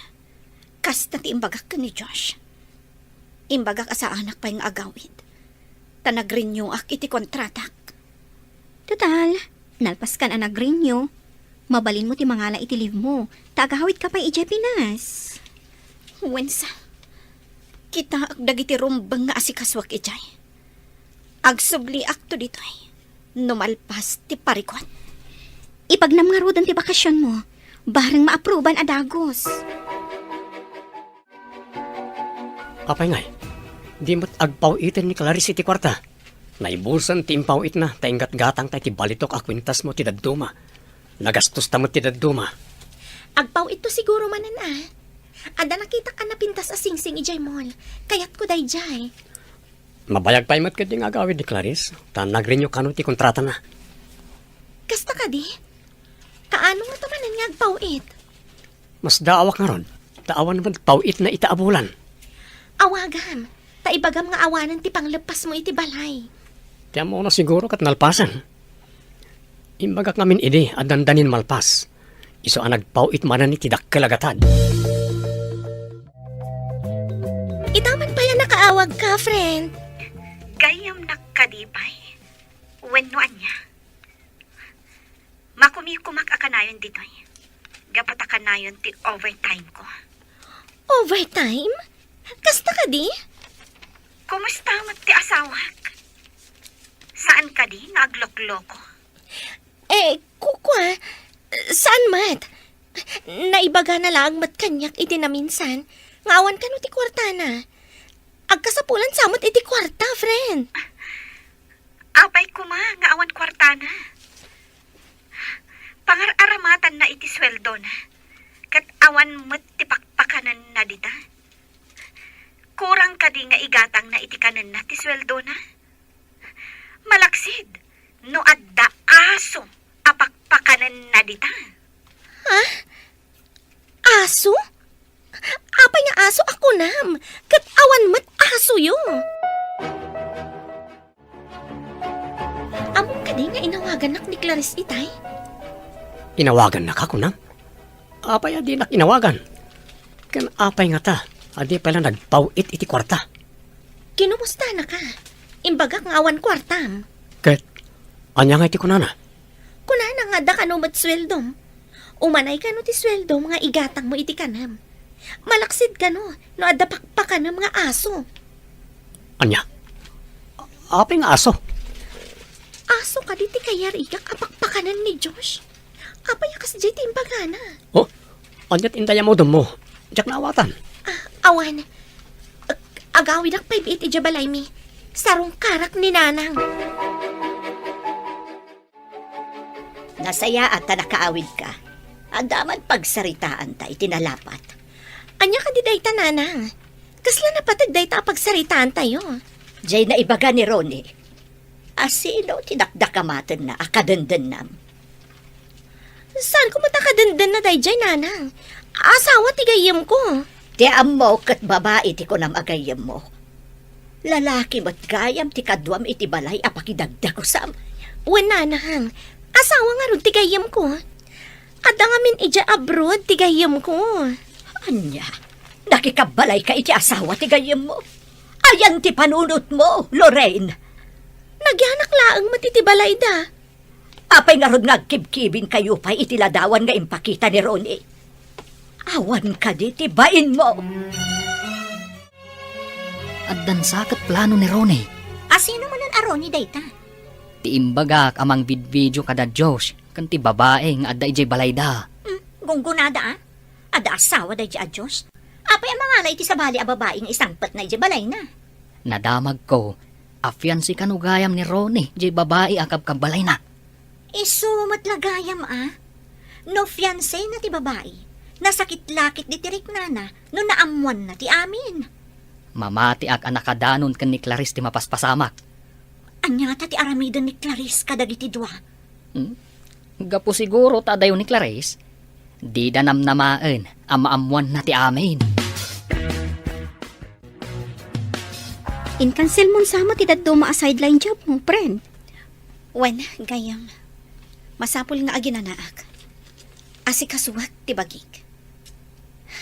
Kasta ti imbagak ken ni Josh. Imbagak a saanak pay nga agawid, ta nag-renewak iti kontratak. Total, nalpaskan a nag-renew. Mabalinmo ti mangala iti leave mo, ta agawidka pay idiay Pinas. Wensa, kitaek dagiti rumbeng nga asikasoak idiay. Agsubliakto ditoy no malpas ti parikut. Ipagnam ngaruden ti bakasionmo, bareng maapruban a dagus. Apay ngay, di met agpaw-iten ni Clarice iti kuarta? Naibusen ti impaw-itna ta inggatgatangta iti balitok a kuentasmo ti dadduma. Nagastosta met ti dadduma. Agpaw-itto siguro manen a. Adda nakitak a napintas a singsing idiay mall. Kayatko daydiay. Mabayag pay met ketdi nga agawid ni Clarice, ta nag-renew kano ti kontratana. Kasta kadi? Kaano ngata manen nga agpaw-it? Masdaawak ngarud, ta awan met paw-itna ita a bulan. Awagam, ta ibagam nga awanen ti pangleppasmo iti balay. Ti ammona siguro ket nalpasen. Imbagak ngamin idi a dandanin malpas, isu a nagpaw-it manen iti dakkel a gatad. Ita man pay a nakaawagka, friend. Gayyemnak kadi pay? Wenno ania? Makumikumak a kanayon ditoy. Gapu ta kanayon ti overtime ko. Overtime? Kasta kadi? Kumusta met ti asawak? Saan kadi nga aglokloko? Eh, kukua, saan met? Naibagana laeng met kaniak iti naminsan nga awan kano ti kuartana. Agkasapulan sa met iti kuarta, friend. Apay koma nga awan kuartana? Pangar-aramatanna iti sueldona, ket awan met ti pakpakanenna dita. Kurang kadi nga igatangna iti kanenna ti sueldona? Malaksid no adda aso a pakpakanenna dita. Ha? Aso? Apay nga aso a kunam? Ket awan met asoyo. Ammom kadi nga inawagannak ni Clarice itay? Inawagannaka, kunam? Apay a dinak inawagan? Ken apay ngata a di pay la nagpaw-it iti kuarta? Kinumustanaka? Imbagak nga awan kuartam. Ket ania ngay ti kunana? Kunana nga adda kano met sueldom. Umanay kano ti sueldom nga igatangmo iti kanem. Malaksid kano no adda pakpakanem nga aso. Ania? Apay nga aso? Aso kadi ti kayarigak a pakpakanen ni Josh. Apay a kasdiay ti imbagana? Oh, ania ti indayamudemmo? Diak naawatan. Ah, awan. Ag-, agawidak pay biit idiay balaymi. Sarungkarak ni Nanang. Nasayaat ta nakaawidka. Adda man pagsaritaanta iti nalapat. Ania kadi dayta, Nanang? Kasla napateg dayta a pagsaritaantayo? Diay naibaga ni Ronnie. A sino ti dakdakamatenna a kadendennam? Saan ko met a kadendenna daydiay, Nanang? Asawa ti gayyemko. Ti ammok ket babai ti kunam a gayyemmo. Lalaki met gayam ti kaduam iti balay a pakidagdagusam. Wen, Nanang, asawa ngarud ti gayyemko. Adda ngamin idiay abroad ti gayyemko. Ania? Nakikabbalayka iti asawa ti gayyemmo? Ayan ti panunotmo, Lorraine? Nagyanak laeng met iti balayda. Apay ngarud nga agkibkibingkayo pay iti ladawan nga impakita ni Ronnie? Awan kadi ti bainmo? Addan sa ket plano ni Ronnie. A sino manen a Ronnie dayta? Ti imbagak a mangvidvideo kada Josh ken ti babai nga adda idiay balayda. Hmm, gunggonada, a? Adda asawa daydiay a Josh? Apay a mangala iti sabali a babai nga isangpetna idiay balayna? Nadamagko a fiancé kano gayam ni Ronnie diay babai a kabkabbalayna. Isu met la gayam, a? No fiancéna ti babai, nasakit la ket ti riknana no naammoanna ti amin. Mamatiak a nakadanon ken ni Clarice ti mapaspasamak. Ania ta ti aramiden ni Clarice kadagiti dua? Hmm? Gapu siguro ta adayo ni Clarice, dida namnamaen a maammoanna ti amin. Inkanselmon sa met ti dadduma a sideline job mo, friend. Wen, gayyem. Masapul nga aginanaak. Asikasuak ti bagik.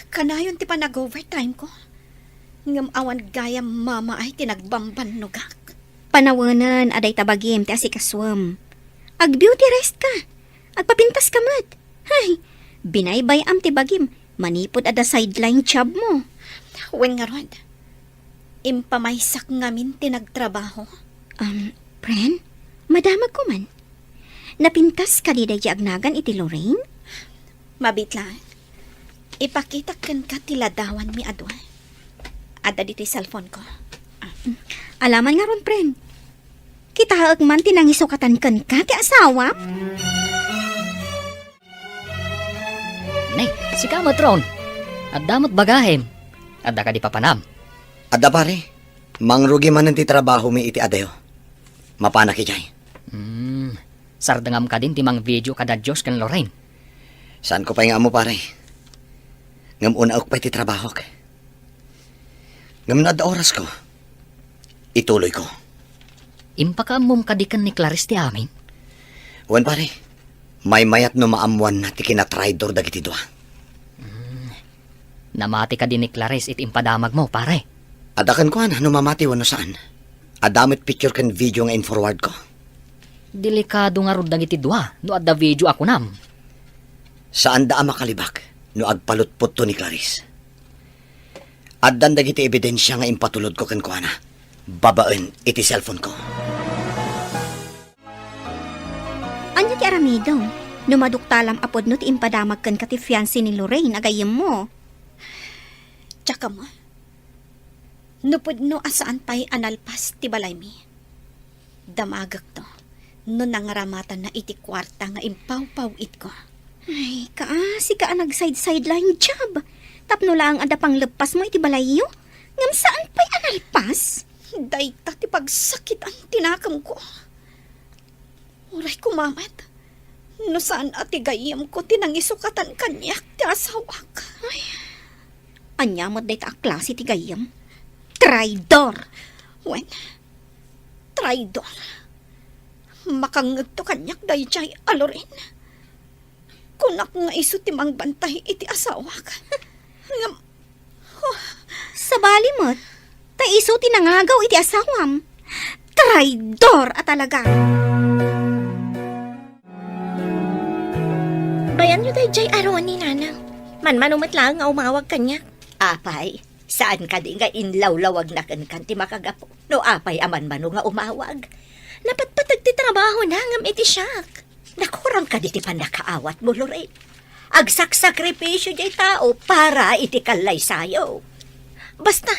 Kanayon ti panag-overtime ko. Ngem awan gayam mamaay ti nagbambannogak. Panawenen a dayta bagim ti asikasuem. Ag-beauty rest ka. Agpapintas ka met. Hay, binaybay-am ti bagim manipud adda sideline job mo. Wen ngarud, impamaysak ngamin ti nagtrabaho. Um, friend, madamagko man. Napintas kadi daydi agnagan iti Lorraine? Mabiit laeng. Ipakitak kenka ti ladawanmi a dua. Adda ditoy cellphone ko. Alaman ngarud, friend. Kitaek man ti nangisukatan kenka ti asawam? Ne, sika met, Ron. Adda met bagahim. Adda kadi papanam? Adda, pare. Mangrugi manen ti trabahomi iti adayo. Mapanak idiay. Hmm. Sardengam kadin ti mangvideo kada Josh ken Lorraine? Saanko pay nga ammo, pare. Ngem unaek pay ti trabahok. Ngem no adda orasko, ituloyko. Impakaammom kadi ken ni Clarice ti amin? Wen, pare. Maymayat no maammoanna ti kinatraidor dagiti dua. Hmm. Namati kadi ni Clarice iti impadamagmo, pare? Adda kenkuana no mamati wenno saan. Adda met picture ken video nga in-forward ko. Delikado ngarud dagiti dua no adda video a kunam. Saanda a makalibak no agpalutpotto ni Clarice. Addan dagiti ebidensia nga impatulodko kenkuana babaen iti cellphone ko. Ania ti aramidem no maduktalam a pudno ti impadamag kenka ti fiancé ni Lorraine a gayyemmo? Diak ammo. No pudno a saan pay a nalpas ti balaymi, damagekto no nangramatanna iti kuarta nga impawpaw-itko. Ay, kaasi ka a nag-side-sideline job. Tapno laeng adda pangleppasmo iti balayyo, ngem saan pay a nalpas? Dayta ti pagsakitan ti nakemko. Uray koma met no saan a ti gayyemko ti nangisukatan kaniak ti asawak. Ay, ania met dayta a klase ti gayyem? Traidor! Wen, traidor. Makangngegto kaniak daydiay a Lorraine. Kunak nga isu ti mangbantay iti asawak. Ngem, oh. Sabali met, ta isu ti nangagaw iti asawam. Traidor a talaga! Bayanyo daydiay a Ronnie, nanang. Manmano met laeng nga umawag kaniak. Apay, saan kadi nga inlawlawagna kenka ti makagapu no apay a manmano nga umawag? Napatpateg ti trabahona ngem iti siak. Nakurang kadi ti pannakaawatmo, Lorraine? Agsaksakripisio diay tao para iti kallaysayo. Basta,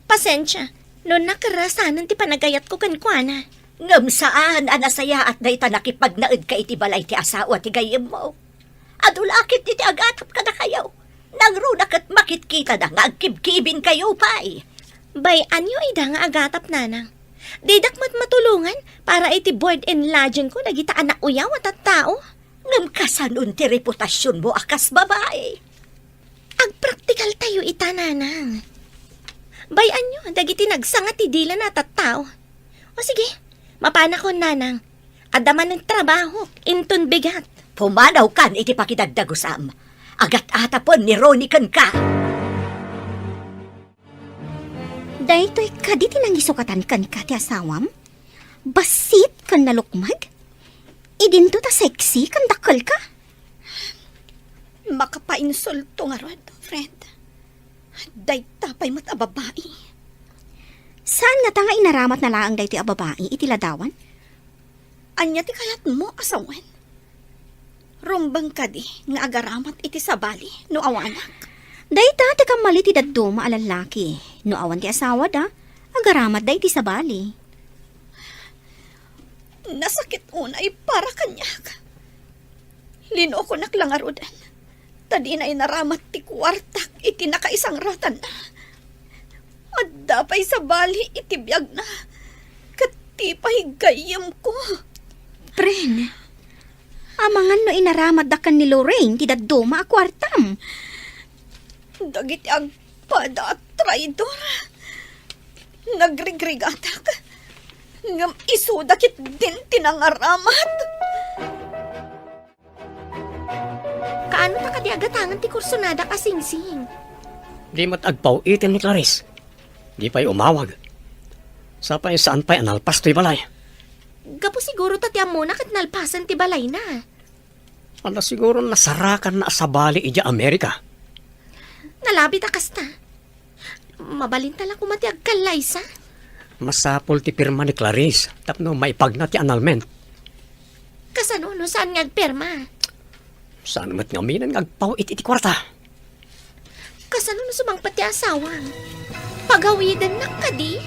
pasensia, no nakarasanen ti panagayatko kenkuana. Ngem saan a nasayaat dayta nakipagnaedka iti balay ti asawa ti gayyemmo. Adu la ketdi ti agatap kadakayo. Nangruna ket makitkitada nga agkibkibinkayo pay. Bay-anyo ida nga agatap, nanang. Didak met matulongan para iti board and lodgingko dagita a nauyaw a tattao. Ngem kasanon ti reputasionmo a kas babai? Agpraktikaltayo ita, nanang. Bay-anyo dagiti nagsanga ti dilanna a tattao. O sige, mapanakon, nanang. Adda manen trabahok inton bigat. Pumanawkan iti pakidagdagusam. Agat-atapen ni Ronnie kenka. Daytoy kadi ti nangisukatan kenka ti asawam? Bassit ken nalukmeg? Idinto ta sexy ken dakkelka? Makapainsulto ngarud, friend. Dayta pay met a babai. Saan ngata nga inaramatna laeng daytoy a babai iti ladawan? Ania ti kayatmo a sawen? Rumbeng kadi nga agaramat iti sabali no awanak? Dayta ti kammali ti dadduma a lallaki. No awan ti asawada, agaramatda iti sabali. Nasakit unay para kaniak. Linukonak la ngaruden, ta dina inaramat ti kuartak iti nakaisangratna. Adda pay sabali iti biagna, ket ti pay gayyemko. Pren, amangan no inaramatda ken ni Lorraine ti dadduma a kuartam. Dagiti agpada a traidor. Nagrigrigatak, ngem isuda ketdin ti nangaramat. Kaano ta kadi agatangen ti kursonadak a singsing? Di met agpaw-iten ni Clarice. Di pay umawag. Sapay saan pay a nalpas toy balay. Gapu siguro ta ti ammona ket nalpasen ti balayna. Ala, siguro nasarakanna a sabali idiay Amerika. Nalabit a kasta. Mabalinta la koma ti agkallaysa. Masapul ti pirma ni Clarice tapno maipagna ti annulment. Kasano no saan nga agpirma? Saan met ngamin nga agpaw-it iti kuarta? Kasano no sumangpet ti asawam? Pagawidennak kadi?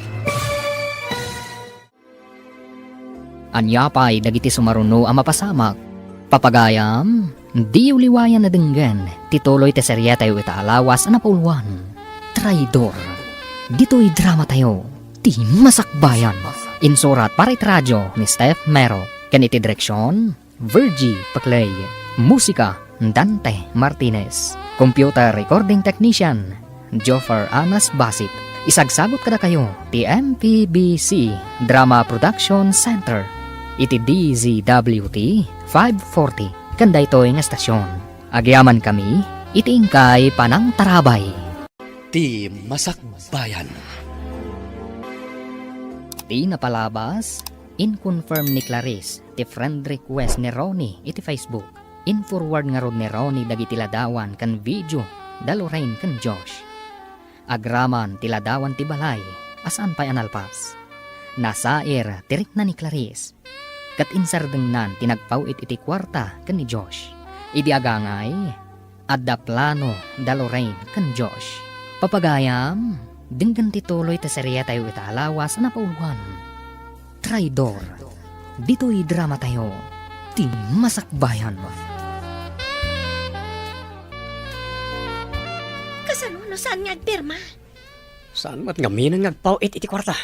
Ania pay dagiti sumaruno a mapasamak? Papagayam, diyo liwayan a denggen ti tuloy ti serietayo ita a lawas a napauluan, Traidor. Ditoy dramatayo, Ti Masakbayan. Insurat para iti radio ni Steph Mero, ken iti direksion, Virgie Paclay. Musika, Dante Martinez. Computer recording technician, Joffer Anas Basit. Isagsagut kadakayo ti M P B C Drama Production Center iti D Z W T five forty ken daytoy nga estasion. Agyamankami iti inkay panangtarabay. Ti Masakbayan. Ti napalabas, in-confirm ni Clarice ti friend request ni Ronnie iti Facebook. In-forward ngarud ni Ronnie dagiti ladawan ken video da Lorraine ken Josh. Agraman ti ladawan ti balay a saan pay a nalpas. Nasair ti rikna ni Clarice, ket insardengnan ti nagpaw-it iti kuarta ken ni Josh. Idi agangay, adda plano da Lorraine ken Josh. Papagayam, denggen ti tuloy ti serietayo ita a lawas a napauluan. Traidor. Ditoy dramatayo, Ti Masakbayan. Kasano no saan nga agpirma? Saan met ngamin nga agpaw-it iti kuarta?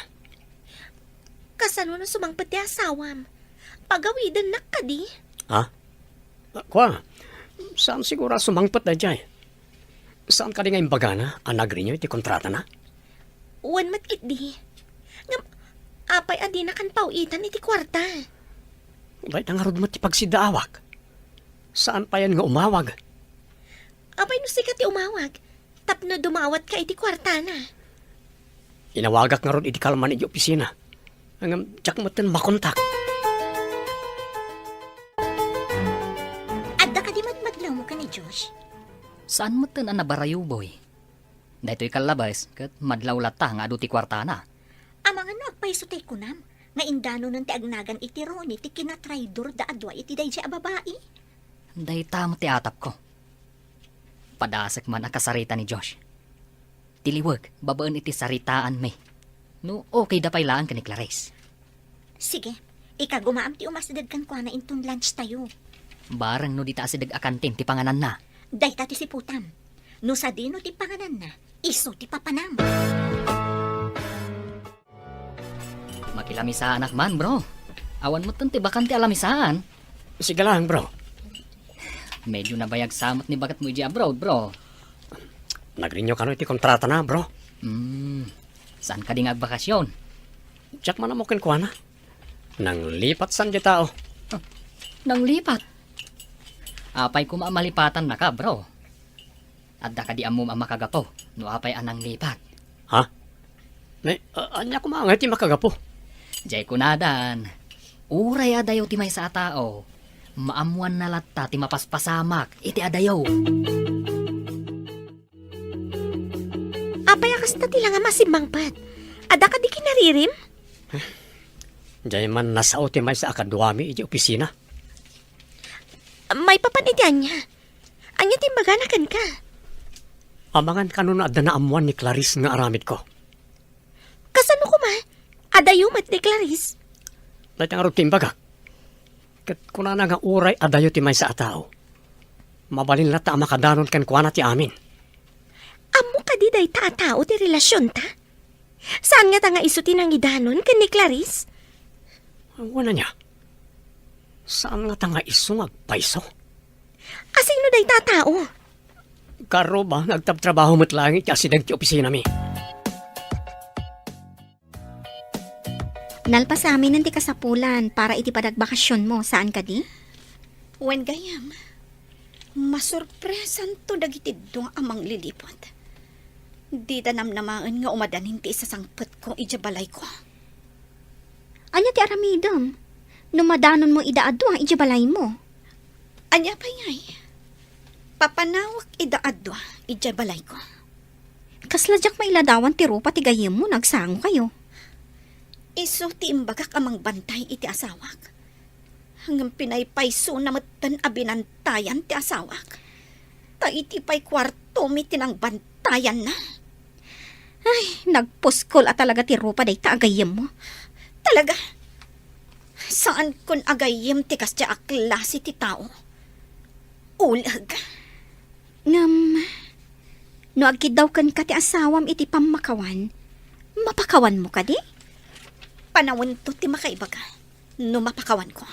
Kasano no sumangpet ti asawam? Pagawidennak kadi? Ha? Ah, kua, saan siguro a sumangpet daydiay? Saan kadi nga imbagana a nag-renew iti kontratana? Wen met ketdi. Ngem apay a dinakan paw-itan iti kuarta? Dayta ngarud met ti pagsiddaawak. Saan payen nga umawag? Apay no sika ti umawag? Tapno dumawatka iti kuartana. Inawagak ngarud idi kalman iti opisina. Ngem diak metten makontak. Adda kadi madmadlawmo ken ni Josh? Saan metten a nabarayo, Boy. Daytoy kallabes ket madlaw latta nga adu ti kuartana. Amangan no agpayso ti kunam, Nga indanonen ti agnagan iti Ronnie ti kinatraidor da a dua iti daydiay a babai. Dayta met ti atapko. Padasek man a kasarita ni Josh. Ti liweg, babaen iti saritaanmi. No okay da pay laeng ken ni Clarice. Sige, ikagumaam ti umasdeg kenkuana inton lunch tayo. Bareng no dita asideg a kantin ti pangananna. Dayta ti siputam. No sadino ti pangananna, isu ti papanam. Makilamisaanak man, bro. Awan metten ti bakan ti alamisaan. Sige lang, bro. Medyo nabayag sa met ni baketmo idiay abroad, bro. Nag-renew kano iti kontratana, bro. Hmm. Saan kadi nga agbakasyon? Diak man ammo kenkuana. Nanglipat san diay tao. Ah, nanglipat? Apay koma a malipatannaka, bro? Adda kadi ammom a makagapu no apay a nanglipat? Ha? Ne, a-, ania koma ngay ti makagapu? Diay kunadan, uray adayo ti maysa a tao, maammoanna latta ti mapaspasamak iti adayo. Apay a kasta ti langam a simmangpet? Adda kadi kinaririm? Diay man nasao ti maysa a kaduami iti opisina. Maipapan iti ania? Ania ti imbagana kenka? Amangan kano no adda naammoan ni Clarice nga aramidko. Kasano koma? Adayo met ni Clarice? Dayta ngarud ti imbagak. Ket kunana nga uray adayo ti maysa a tao, mabalin latta a makadanon kenkuana ti amin. Ammo kadi dayta a tao ti relasionta? Saan ngata nga isu ti nangidanon ken ni Clarice? Wen ania? Saan ngata nga isu nga agpayso? Asino dayta a tao? Karuba nga agtabtrabaho met laeng iti asideg ti opisinami. Nalpasaminen ti kasapulan para iti panagbakasionmo, saan kadi? Wen gayam, masorpresanto dagiti dua a mangliliput. Dida namnamaen nga umadanin ti isasangpetko idiay balayko. Ania ti aramidem no madanonmo ida a dua idiay balaymo? Ania pay ngay? Papanawek ida a dua idiay balayko. Kasla diak mailadawan ti rupa ti gayyemmo no agsangokayo. Isu ti imbagak a mangbantay iti asawak. Ngem pinaypaysona metten a binantayan ti asawak. Ta iti pay kuartomi ti nangbantayanna. Ay, nagpuskol a talaga ti rupa dayta a gayyemmo. Talaga? Saankon a gayyem ti kasdiay a klase ti tao. Uleg. Ngem, no agkiddaw kenka ti asawam iti pammakawan, mapakawanmo kadi? Panawento ti makaibaga no mapakawanko.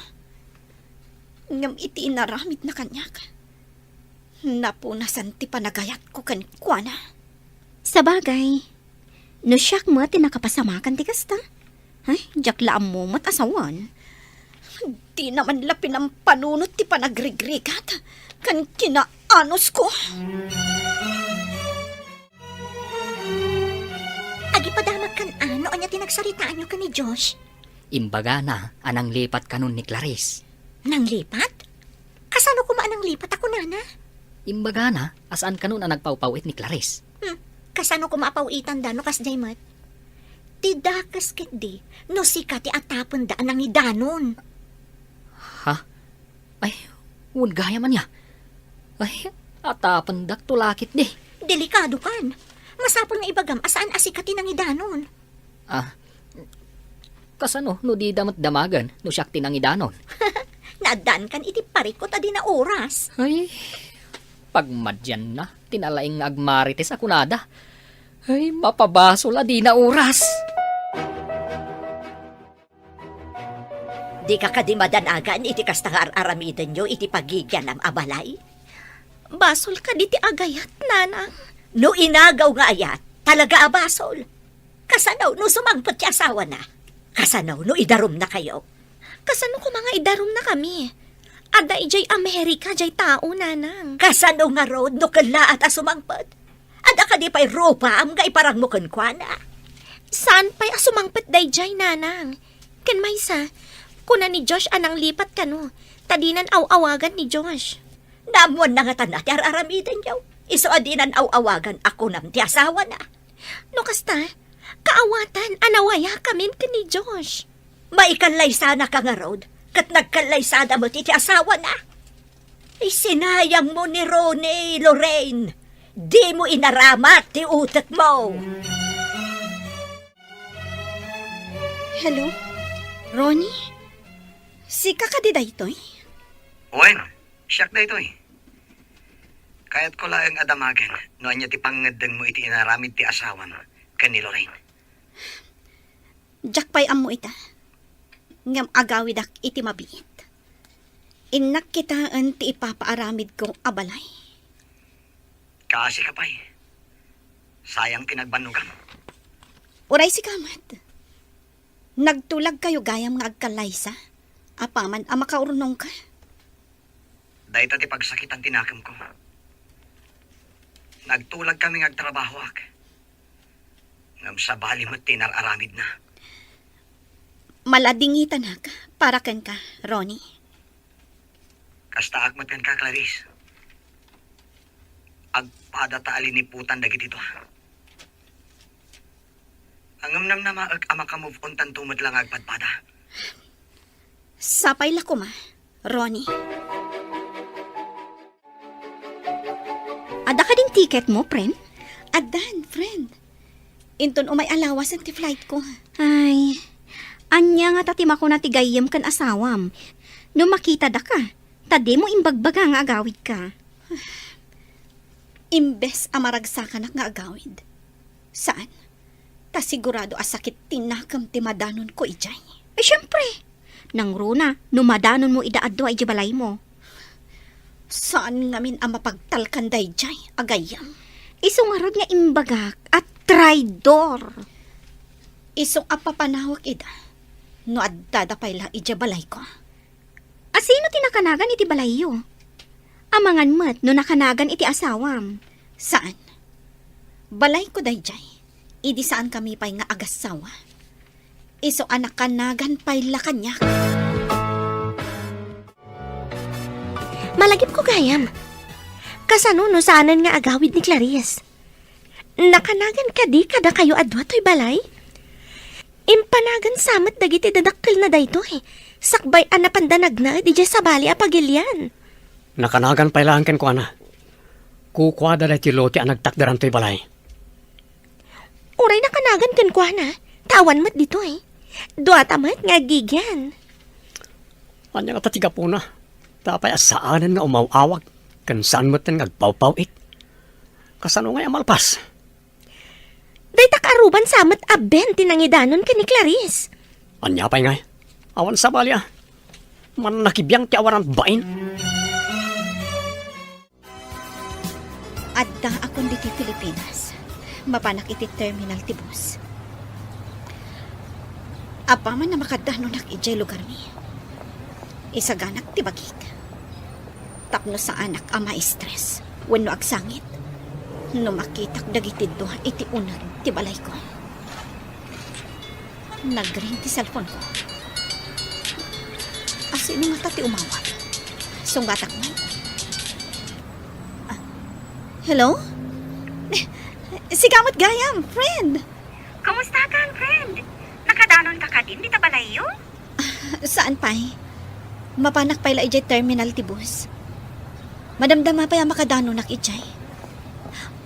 Ngem iti inaramidna kaniak, napunasan ti panagayatko kenkuana. Sabagay, no siak met ti nakapasamakan ti kasta, ay, diak la ammo met a sawen. Dina man la pinampanunot ti panagrigrigat ken kinaanosko. Agipadamagkan a no ania ti nagsaritaanyo ken ni Josh? Imbagana a nanglipat kanon ni Clarice. Nanglipat? Kasano koma a nanglipat a kunana? Imbagana a saan kanon a nagpawpawit ni Clarice. Hmm, kasano koma a pawitanda no kasdiay met? Ti dakes ketdi no sika ti atapenda a nangidanon. Ha? Ay, wen gayam ania. Ay, atapendak to laketdi. Delikadokan. Masapul nga ibagam a saan a sika ti nangidanon. Ah, kasano no dida met damagen no siak ti nangidanon? Naaddankan iti parikut a dina oras. Ay, pagmadianna, ti nalaing nga agmarites a kunada. Ay, mapabasol a dina oras. Dika kadi madanagan iti kasta nga ar-aramidenyo iti pagigianam a balay? Basol kadi ti agayat, nanang? No inagaw nga ayat, talaga a basol. Kasano no sumangpet ti asawana? Kasano no idarumnakayo? Kasano koma nga idarumnakami? Adda idiay Amerika diay tao, nanang. Kasano ngarud no kellaat a sumangpet? Adda kadi pay rupaam nga iparangmo kenkuana? Saan pay a sumangpet daydiay, nanang? Ken maysa, kuna ni Josh a nanglipat kano, ta dinan aw-awagan ni Josh. Naammoanna ngata ti ar-aramidenyo. Isu a dinan aw-awagan a kunam ti asawana. No kasta, kaawatan a nawayakamin ken ni Josh. Maikallaysanaka ngarud, ket nagkallaysada met iti asawana. Isinayangmo ni Ronnie, Lorraine. Dimo inaramat ti utekmo. Hello? Ronnie? Sika kadi daytoy? Wen, siak daytoy. Kayatko laeng a damagen no ania ti pangngeddengmo iti inaramid ti asawam ken ni Lorraine. Diak pay ammo ita. Ngem agawidak iti mabiit. Innak kitaen ti ipapaaramidko a balay. Kaasi ka pay. Sayang ti nagbannogam. Uray sika met. Nagtulagkayo gayam nga agkallaysa, apaman a makaurnongka. Dayta ti pagsakitan ti nakemko. Nagtulagkami nga agtrabahoak. Ngem sabali met ti inar-aramidna. Maladingitanak para kenka, Ronnie. Kastaak met kenka, Clarice. Agpadata a liniputan dagiti dua. Ngem namnamaek a maka-move on tanto met la nga agpadpada. Sapay la koma, Ronnie. Adda kadin ticket mo, friend? Addan, friend. Inton umay a lawasen ti flight ko. Ay, ania ngata ti makuna ti gayyem ken asawam? No makitada ka, ta dimo imbagbaga nga agawid ka. Imbes a maragsakanak nga agawid. Saan? Ta sigurado a sakit ti nakem ti madanonko idiay. Ay, siempre! Nangruna, no madanonmo ida a dua idiay balaymo. Saan ngamin a mapagtalkan daydiay a gayyem? Isu ngarud nga imbagak a traidor. Isu a papanawak ida no addada pay la idiay balayko. A sino ti nakanagan iti balayyo? Amangan met no nakanagan iti asawam. Saan? Balayko daydiay. Idi saankami pay nga agassawa. Isu a nakanagan pay la kaniak. Malagipko gayam. Kasano no saanen nga agawid ni Clarice? Nakanagan kadi kadakayo a dua toy balay? Impanagan sa met dagiti dadakkelna daytoy, sakbay a napanda nagnaed idiay sabali a pagilian. Nakanagan pay laeng kenkuana. Kukuada daytoy lote a nagtakderan toy balay. Uray nakanagan kenkuana, ta awan met ditoy. Duata met nga agigian. Ania ngata ti gapuna? Apay a saanen nga umaw-awag, ken saan metten nga agpawpaw-it? Kasano ngay a malpas? Dayta kaaruban sa met a Ben ti nangidanon ken ni Clarice. Ania pay ngay? Awan sabali a. Mannakibiang ti awanan bain. Addaakon ditoy Pilipinas. Mapanak iti terminal ti bus. Apaman a makadanonak idiay lugarmi, isaganak ti bagik. Tapno saanak a ma-stress wenno agsangit no makitak dagiti dua iti uneg ti balayko. Nagring ti cellphone ko. A, sino ngata ti umawag? Sunggatak man. Ah, hello? Sika met gayam, friend! Kumusta kan, friend? Nakadanonka kadin dita balayyo? Saan pay? Mapanak pay la idiay terminal ti bus. Madamdama pay a makadanonak idiay.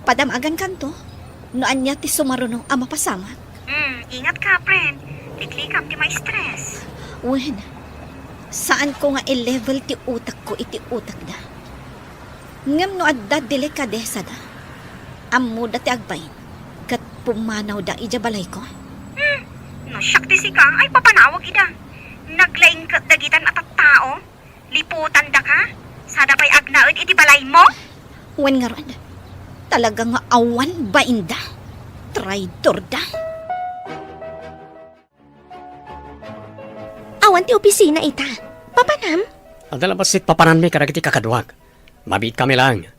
Padam-agankanto no ania ti sumaruno a mapasamak. Hmm, ingatka, friend. Liklikam ti ma-stress. Wen, saanko nga i-level ti utekko iti utekda. Ngem no adda delikadesada, ammoda ti agbain ket pumanawda idiay balayko. Hmm, no siak ti sika, ay papanawag ida. Naglaing ket dagitan a tattao. Liputandaka, sada pay agnaed iti balaymo? Wen ngarud, talaga nga awan bainda. Traidorda. Awan ti opisina ita. Papanam? Adda la bassit papananmi kadagiti kakaduak. Mabiitkami laeng.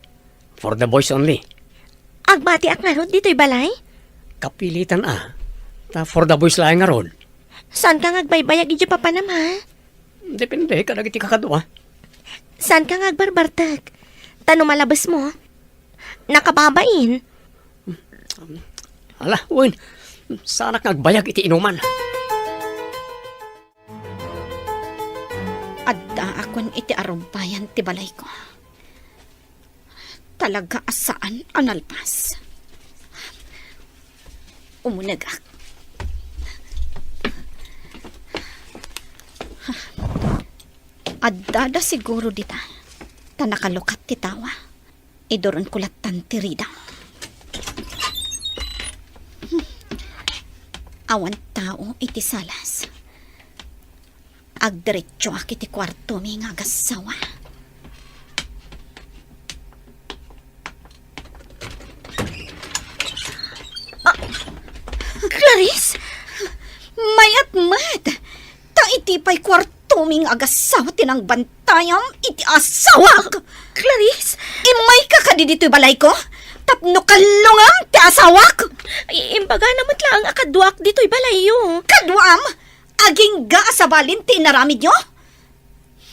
For the boys only. Agbatiak ngarud ditoy balay? Kapilitan a. Ta for the boys laeng ngarud. Saanka nga agbaybayag idiay papanam, ha? Depende kadagiti kakadua. Saanka nga agbarbartek? Ta no malabesmo, nakababain. Ala, wen, saanak nga agbayag iti inuman. Agpadakkon iti arubbayan ti balayko. Talaga a saan a nalpas. Umunegak. Addada siguro dita, ta nakalukat ti tawa. Iduronko lattan ti ridaw. Hmm. Awan tao iti salas. Agdiretsoak iti kuartomi nga agassawa. Ah, Clarice! Mayat met! Ta iti pay kuartomi nga agassawa ti nangbantayam iti asawak! Clarice! Immayka kadi ditoy balayko? Tapno kallongam ti asawak! I-, imbagana met laeng a kaduak ditoy balayyo. Kaduam? Agingga a sabalin ti inaramidyo?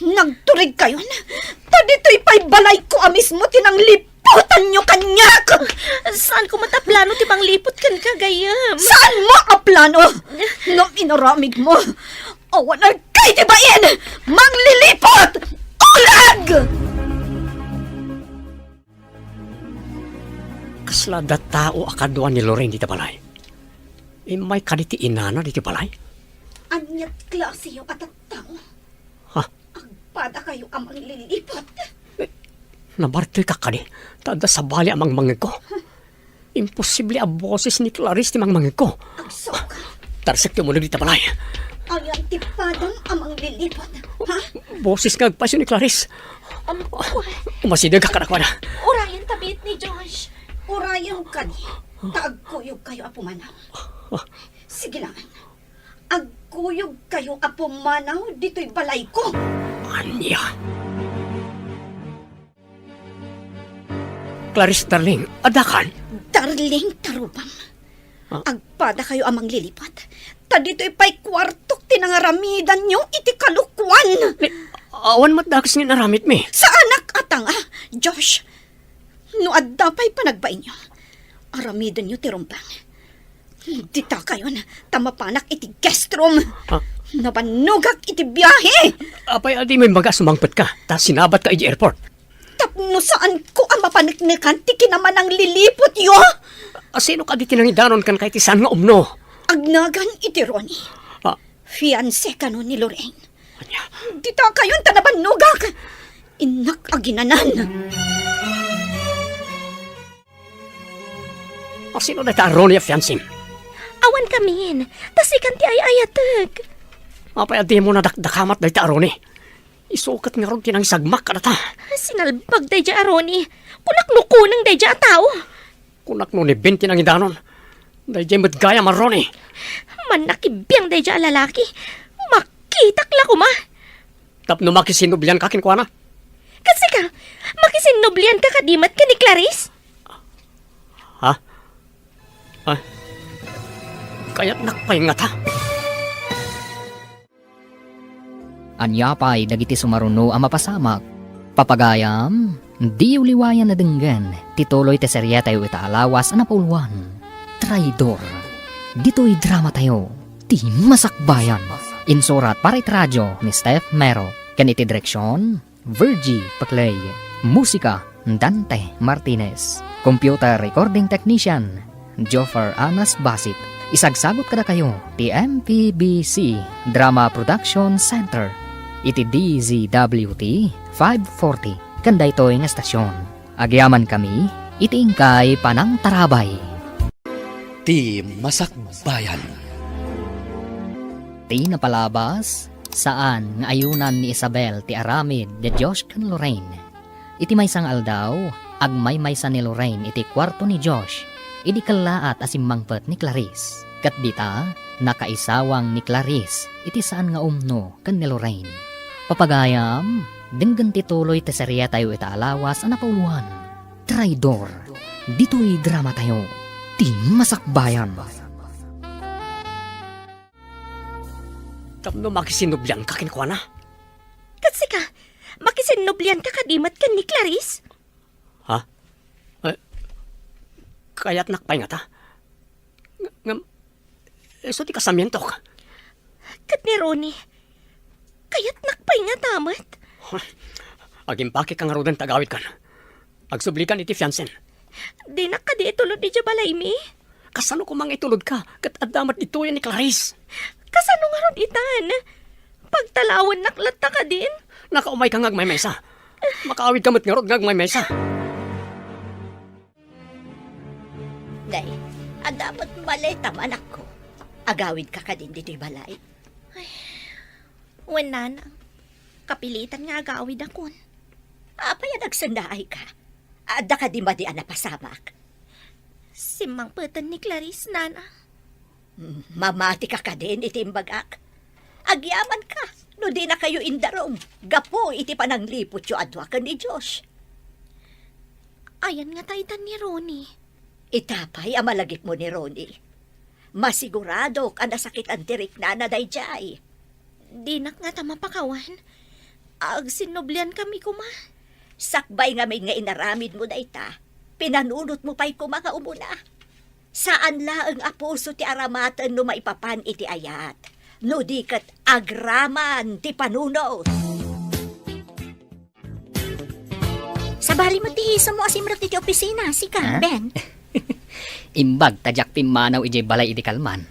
Nagturigkayon? Ta ditoy pay balayko a mismo ti nangliputanyo kaniak! Saanko met a plano ti mangliput kenka, gayyem. Saanmo a plano? Ngem inaramidmo, awan arkay ti bain! Mangliliput! Ulag! Kasla adda tao a kadua ni Lorraine dita balay? Immay kadi ti inana dita balay? Ania't klaseyo a tattao? Ha? Agpadakayo a mangliliput. Eh, nabartoyka kadi? Ta adda sabali a mangmangegko. Imposible a boses ni Clarice ti mangmangegko. Agsao ka. Tarsek ti umulog dita balay. Ayan ti padam a mangliliput, ha? Boses nga agpaysyo ni Clarice. Ampon. Umasideg ka kadakuada. Urayen ta biit ni Josh. Urayen kadi, ta agkuyogkayo a pumanaw. Sige lang. Agkuyogkayo a pumanaw ditoy balayko. Ania? Clarice, darling, addakan? Darling, tarubam. Ah? Agpadakayo a mangliliput. Ta ditoy pay kuartok ti nangaramidanyo iti kalokoan. Ni, awan met dakes nga inaramidmi. Saanak a tanga, Josh. No adda pay panagbainyo, aramidenyo ti rumbeng. Dita kayon, ta mapanak iti guest room. Ah? Nabannogak iti biahe. Apay a dimo imbaga a sumangpetka, ta sinabatka iti airport? Tapno saanko a mapaneknekan ti kinamanangliliputyo? A, sino kadi ti nangidanon kenka iti saan nga umno? Agnagan iti Ronnie. Ah. Fiancé kano ni Lorraine. Ania? Dita kayon ta nabannogak. Innak aginanan. A, sino dayta a Ronnie a fiancém? Awan kamin, ta sikan ti ay-ayatek. Apay a dimo nadakdakamat dayta a Ronnie? Isu ket ngarud ti nangisagmak kadata. Sinalbag daydiay a Ronnie. Kunak no kuneng daydiay a tao. Kunak no ni Ben ti nangidanon. Daydiay met gayam a Ronnie. Mannakibiang daydiay a lalaki. Makitak la koma. Tapno makisinnublianka kenkuana? Ket sika, makisinnublianka kadi met ken ni Clarice? Ha? Ah, kayatnak pay ngata? Ania pay dagiti sumaruno a mapasamak? Papagayam, diyo liwayan a denggen ti tuloy ti serietayo ita a lawas a napauluan, Traidor. Ditoy dramatayo, Ti Masakbayan. Insurat para iti radio ni Steph Mero, ken iti direksion, Virgie Paclay. Musika, Dante Martinez. Computer recording technician, Joffer Anas Basit. Isagsagut kadakayo ti M P B C Drama Production Center iti D Z W T five forty ken daytoy nga estasion. Agyamankami iti inkay panangtarabay. Ti Masakbayan. Ti napalabas, saan nga ayunan ni Isabel ti aramid ni Josh ken Lorraine. Iti maysa nga aldaw, agmaymaysa ni Lorraine iti kuarto ni Josh idi kellaat a simmangpet ni Clarice. Ket dita, nakaisawang ni Clarice iti saan nga umno ken ni Lorraine. Papagayam, denggen ti tuloy ti serietayo ita a lawas a napauluan, Traidor. Ditoy dramatayo, Ti Masakbayan. Tapno makisinnublianka kenkuana? Ket sika, makisinnublianka kadi met ken ni Clarice? Ha? Eh, kayatnak pay ngata? Ng-, ngem, isu ti kasamientok. Ket ni Ronnie, kayatnak pay ngata met? Agimpakeka ngaruden ta agawidkan. Agsublikan iti fiancem. Dinak kadi itulod idiay balaymi? Kasano koma nga itulodka ket adda met ditoyen ni Clarice? Kasano ngarud itan? Pagtalawennak latta kadin? Nakaumayka nga agmaymaysa. Makaawidka met ngarud nga agmaymaysa. Nay, adda met maleta, anakko. Agawidka kadin ditoy balay? Ay, wen, nanang. Kapilitan nga agawidakon. Apay a nagsennaayka? Adda kadi madi a napasamak? Simmangpeten ni Clarice, nanang. Mamatika kadin iti imbagak? Agyamanka no dinakayo indarum gapu iti panangliputyo a dua ken ni Josh. Ayan ngata itan ni Ronnie? Ita pay a malagipmo ni Ronnie. Masiguradok a nasakitan ti riknana daydiay. Dinak ngata mapakawan. Agsinnubliankami koma. Sakbay ngamin nga inaramidmo dayta, pinanunotmo pay koma nga umuna. Saan laeng a puso ti aramaten no maipapan iti ayat, no di ket agraman ti panunot. Sabali met ti isu mo a simrek iti opisina, sika, Ha? Ben. Imbag ta diak pimmanaw idiay balay idi kalman.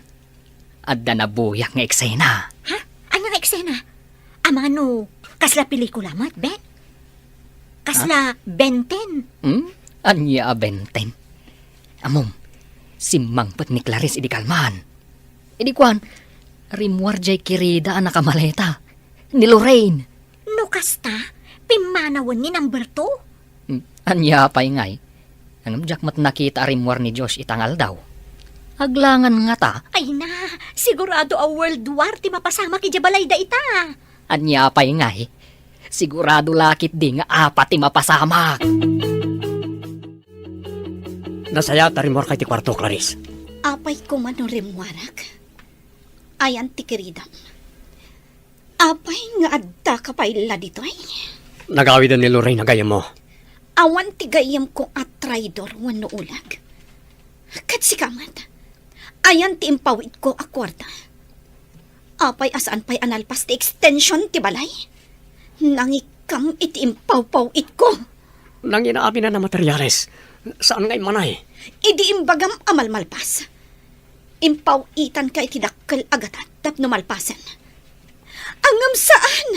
Adda nabuyak nga eksena. Ha? Ania nga eksena? Amano, kasla pelikula met, Ben? Kasla Ha? Benten? Hmm? Ania a Benten? Ammom, simmangpet ni Clarice idi kalman. Idi kuan, rimmuar diay kirida a nakamaleta. Ni Lorraine. No kasta, pimmanawen ni number two? Hmm, ania pay ngay? Ngem diak met nakita a rimmuar ni Josh ita nga aldaw. Aglangan ngata. Ay na, sigurado a world war ti mapasamak idiay balayda ita. Ania pay ngay? Sigurado la ketdi nga apat ti mapasamak. Nasayaat a rimmuarka iti kuarto, Clarice. Apay koma no rimmuarak? Ayan ti kiridam. Apay nga addaka pay la ditoy? Nagawiden ni Lorraine a gayyemmo. Awan ti gayyemko a traidor wenno uleg. Ket sika met, ayan ti impaw-itko a kuarta? Apay a saan pay a nalpas ti extension ti balay? Nangikkam iti impawpaw-itko. Nangina amin a materials. Saan nga immanay? Idi imbagam a malmalpas, impaw-itanka iti dakkel a gatad tapno malpasen. Ngem saan,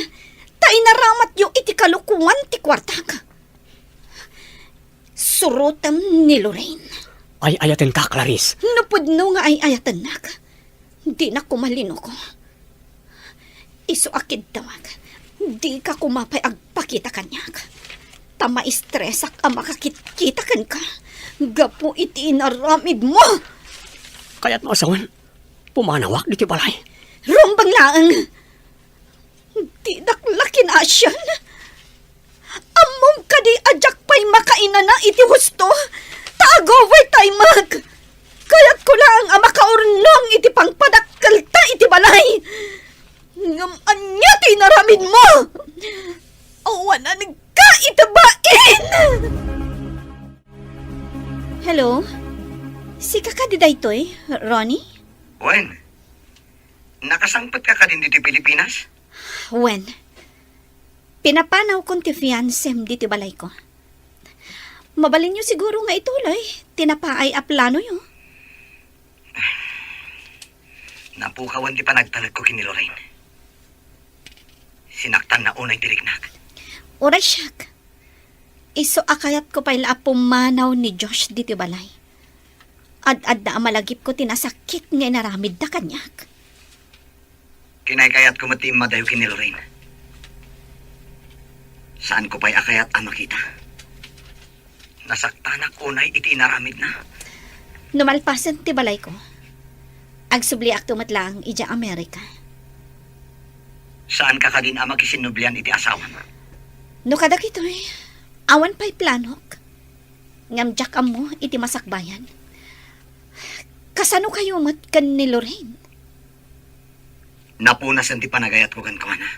ta inaramatyo iti kalokuan ti kuartak. Surotem ni Lorraine. Ay-ayatenka, Clarice. No pudno nga ay-ayatennak, dinak koma linuko. Isu a kiddawak, dika koma pay agpakita kaniak. Ta maistresak a makakitkita kenka gapu iti inaramidmo. Kayatmo a sawen, pumanawak ditoy balay? Rumbeng laeng. Didak la kinasian. Ammom kadi a diak pay makainana iti husto, ta ag-overtime-ak. Kayatko laeng a makaurnong iti pangpadakkelta iti balay. Ngem ania ti inaramidmo? Awananka iti bain! Hello? Sika kadi daytoy, Ronnie? Wen, nakasangpetka kadin ditoy Pilipinas? Wen, pinapanawkon ti fiancem ditoy balayko. Mabalinyo siguro nga ituloy ti napaay a planoyo. Napukawan ti panagtalekko ken ni Lorraine. Sinaktanna unay ti riknak. Uray siak. Isu a kayatko pay la a pumanaw ni Josh ditoy balay. Ad-adda a malagipko ti nasakit nga inaramidda kaniak. Kinaykayatko met ti immadayo ken ni Lorraine. Saanko pay a kayat a makita. Nasaktanak unay iti inaramidna. No malpasen ti balayko, agsubliakto met laeng idiay Amerika. Saanka kadin a makisinnublian iti asawam? No kadagitoy, awan pay planok. Ngem diak ammo iti masakbayan. Kasano kayo met ken ni Lorraine? Napunasen ti panagayatko kenkuana.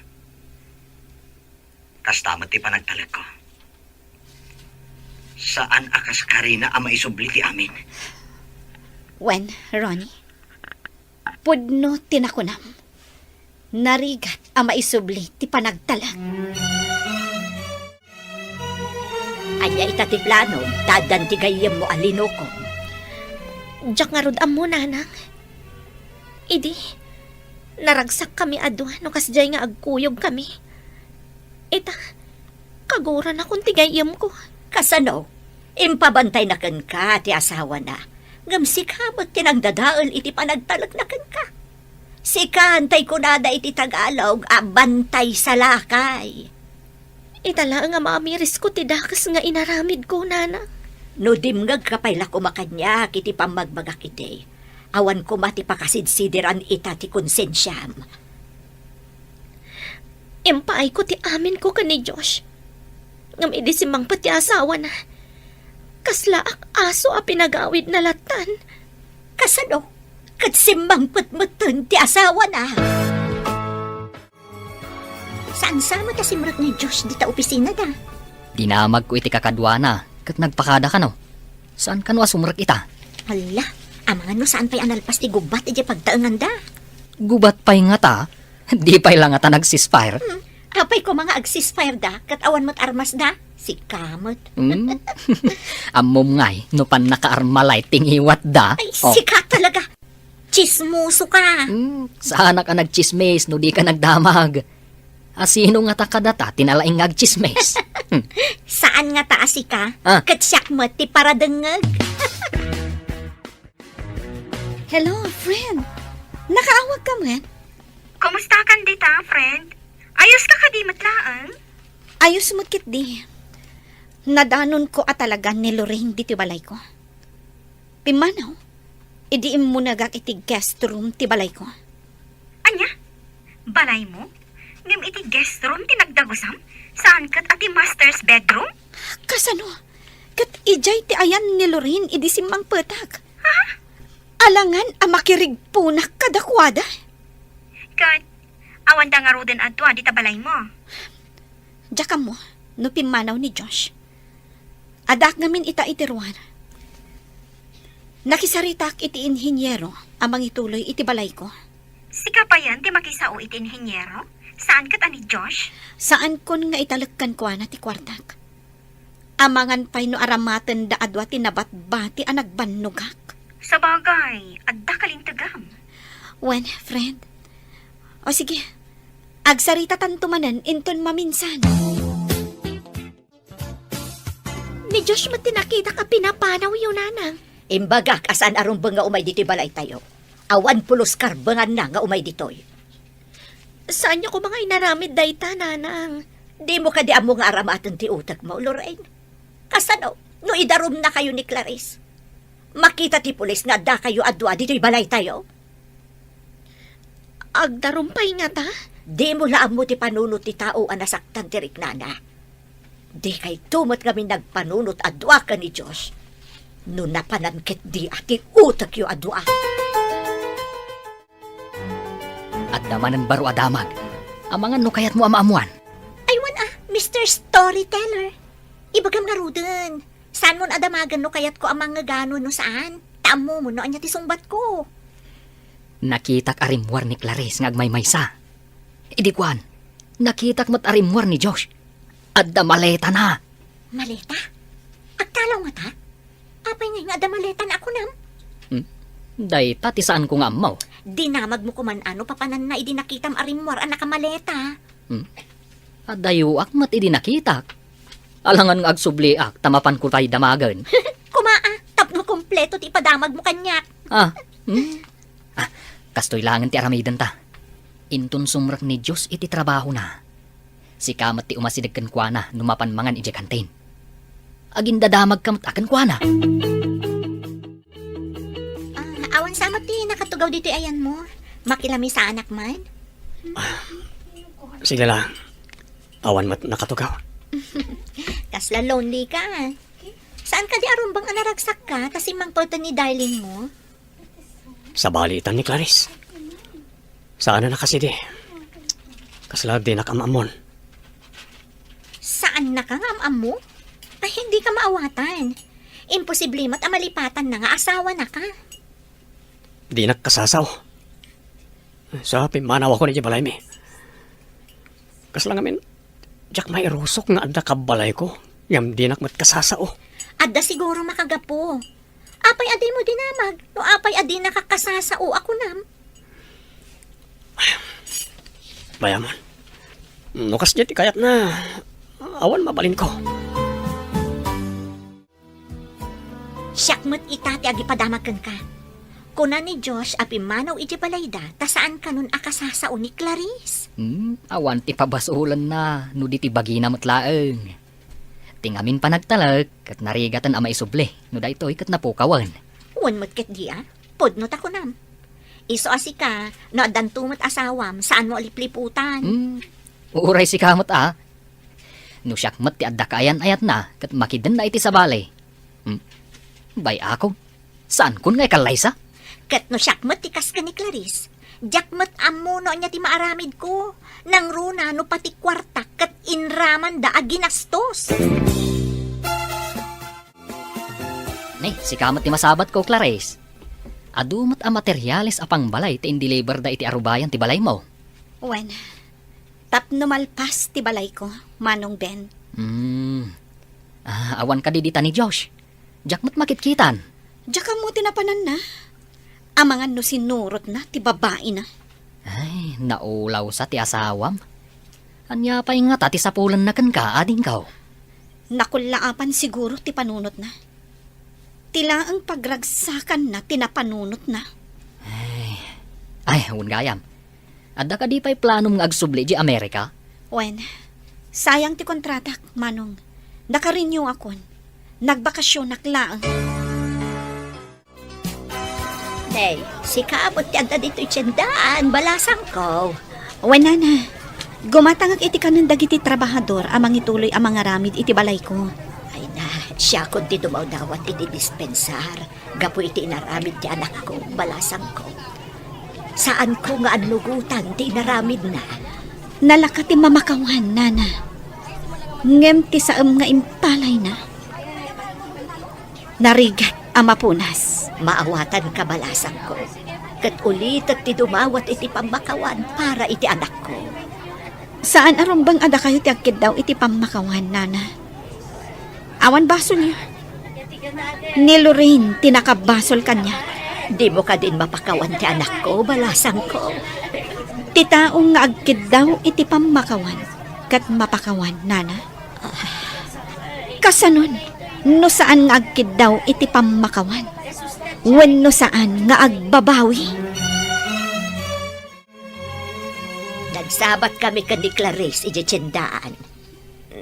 Kasta met ti panagtalekko. Saan a kas karina a maisubli ti amin. Wen, Ronnie, pudno ti nakunam. Narigat a maisubli ti panagtalek. Ania ita ti planom, ta addan ti gayyemmo a linukom? Diak ngarud ammo, nanang. Idi, naragsakkami a dua no kasdiay nga agkuyogkami. Ita, kaguranakon ti gayyemko. Kasano? Impabantayna kenka ti asawana, ngem sika met ti nangdadael iti panagtalekna kenka. Sika, tay kunada iti Tagalog, a bantay sa lakay. Ita laeng a maamirisko ti dakes nga inaramidko, nanang. No dimngegka pay la koma kaniak iti pammagbagak idi, awan koma ti pakasidsidiran ita ti konsensiam. Impaayko ti aminko ken ni Josh. Ngem idi simmangpet ti asawana, kaslaak aso a pinagawidna lattan. Kasano? Ket simmangpet metten ti asawana? Saan sa met a simrek ni Josh dita opisinada? Dinamagko iti kakaduana, ket nagpakada kano. Saan kano a sumrek ita? Hala, amangan no saan pay a nalpas ti gubat idiay pagtaenganda. Gubat pay ngata? Di pay la ngata nag-ceasefire? Hmm. Apay koma nga ag-ceasefire da, ket awan met armas da? Sika met. Hmm? Ammom ngay, no pannakaarmalay ti ngiwat da? Ay, oh, sika talaga! Tsismoso ka! Hmm, saanak a nagtsismis no di ka nagdamag. A sino ngata kadata ti nalaing nga agtsismis? Hmm. Saan ngata a sika? Ah. Ket siak met ti paradengngeg. Hello, friend. Nakaawag ka met? Kumusta kan dita, friend? Ayos ka kadi met laeng? Ayos met ketdi. Nadanonko a talagan ni Lorraine ditoy balayko. Pimmanaw, idi immunegak iti guest room ti balayko. Ania? Balaymo? Ngem iti guest room ti nagdagusam? Saan ket a ti master's bedroom? Kasano? Ket idiay ti ayan ni Lorraine idi simmangpetak. Ha? Alangan a makirigpunak kadakuada? Ket, awanda ngaruden a dua dita balaymo? Diak ammo no pimmanaw ni Josh. Addaak ngamin ita iti ruar. Nakisaritak iti inhiniero a mangituloy iti balayko. Sika payen ti makisao iti inhiniero? Saan ket a ni Josh? Saankon nga italek kenkuana ti kuartak. Amangan pay no aramatenda a dua ti nabatbati a nagbannogak. Sabagay, adda kalintegam. Wen, friend. O sige, agsaritatanto manen inton maminsan. Ni Josh met ti nakitak a pinapanawyo, nanang. Imbagak a saan a rumbeng nga umay ditoy balaytayo. Awan pulos karbenganna nga umay ditoy. Saanyo koma nga inaramid dayta, nanang? Dimo kadi ammo nga aramaten ti utekmo, Lorraine? Kasano no idarumnakayo ni Clarice? Makita ti pulis nga addakayo a dua ditoy balaytayo? Agdarum pay ngata? Dimo la ammo ti panunot ti tao a nasaktan ti riknana. Dikayto met ngamin nagpanunot a dua ken ni Josh. No napanan ketdi a ti utekyo a dua. Adda manen baro a damag. Amangan no kayatmo a maammuan. Ay, wen a, Mister Storyteller. Ibagam ngaruden. Saanmon a damagen no kayatko a mangngegano no saan? Ta ammomon no ania ti sungbatko. Nakitak a rimmuar ni Clarice nga agmaymaysa. Idi kuan, nakitak met a rimmuar ni Josh. Adda maletana. Maleta? Agtalaw ngata? Apay ngay nga adda maletana a kunam? Hmm? Dayta ti saanko nga ammo. Dinamagmo koman a no papananna idi nakitam a rimmuar a nakamaleta. Hmm? Adayoak met idi nakitak. Alangan nga agsubliak ta mapanko pay damagen. Koma a, tapno kompleto ti ipadamagmo kaniak. Ah, hmm? Ah, kastoy laengen ti aramidenta. Inton sumrek ni Josh iti trabahona, sika met ti umasideg kenkuana no mapan mangan idiay kantin. Agindadamagka met a kenkuana. Ah, awan sa met ti nakatugaw ditoy ayanmo. Makilamisa anak man? Sige la. Awan met nakatugaw. Kasla lonely ka. Saan kadi a rumbeng a naragsakka ta simmangpeten ni darling mo? Sabali itan ni Clarice. Saan a nakasidi. Kasla dinak am-ammon. Saannaka nga am-ammo? Ay, dika maawatan. Imposible met a malipatanna nga asawanaka. Dinak kasasao. Sa pimmanaw ako idiay balaymi. Kasla ngamin, diak mairusok nga adda kabbalayko. Ngem dinak met kasasao. Adda siguro makagapu. Apay a dimo dinamag, no apay a dinaka kasasao a kunam? Bayamon. No kasdiay ti kayatna, awan mabalinko. Siak met ita ti agipadamag kenka. Kuna ni Josh a pimmanaw idiay balayda ta saan kanon a kasasao ni Clarice. Hmm, awan ti pabasolenna no di ti bagina met laeng. Ti ngamin panagtalek ket narigaten a maisubli no daytoy ket napukawen. Wen met ketdi a, pudno ta kunam. Isu a sika, no addanto met asawam, saanmo a lipliputan. Hmm, uray sika met a. No siak met ti adda kaayan-ayatna ket makidenna iti sabali. Hmm, bay-akon. Saankon nga ikallaysa? Ket no siak met ti kas ken ni Clarice, diak met ammo no ania ti maaramidko. Nangruna no pati kuartak ket inramanda a ginastos. Ni, sika met ti masabatko, Clarice. Adu met a materiales a pangbalay ti indeliverda iti arubayan ti balaymo. Wen, tapno malpas ti balayko, Manong Ben. Hmm. Ah, awan kadi dita ni Josh? Diak met makitkitan. Diak ammo ti napananna. Amangan no sinurotna ti babaina. Ay, naulawsa ti asawam. Ania pay ngata ti sapulenna kenka, adingko? Nakullaapan siguro ti panunotna. Ti laeng pagragsakanna ti napanunotna. Ay, ay, wen gayam. Adda kadi pay planom nga agsubli idiay Amerika? Wen, sayang ti kontratak, Manong. Naka-renew akon. Nagbakasionak laeng. Nay, sika met ti adda ditoy tiendaan, balasangko. Wen, nana. Gumatangak iti kanen dagiti trabahador a mangituloy a mangaramid iti balayko. Ay na, siakon ti dumawdawat iti dispensar. Gapu iti inaramid ti anakko, balasangko. Saanko nga annugotan ti inaramidna. Nalaka ti mamakawan, nana. Ngem ti saem nga impalayna, narigat a mapunas. Maawatanka, balasangko. Ket ulitek ti dumawat iti pammakawan para iti anakko. Saan a rumbeng a dakayo ti agkiddaw iti pammakawan, nana. Awan basolyo. Ni Lorraine ti nakabasol kaniak. Dimo kadin mapakawan ti anakko, balasangko? Ti tao nga agkiddaw iti pammakawan, ket mapakawan, nana. Kasanon, no saan nga agkiddaw iti pammakawan, wenno saan nga agbabawi? Nagsabat kami ken ni Clarice idiay tiendaan.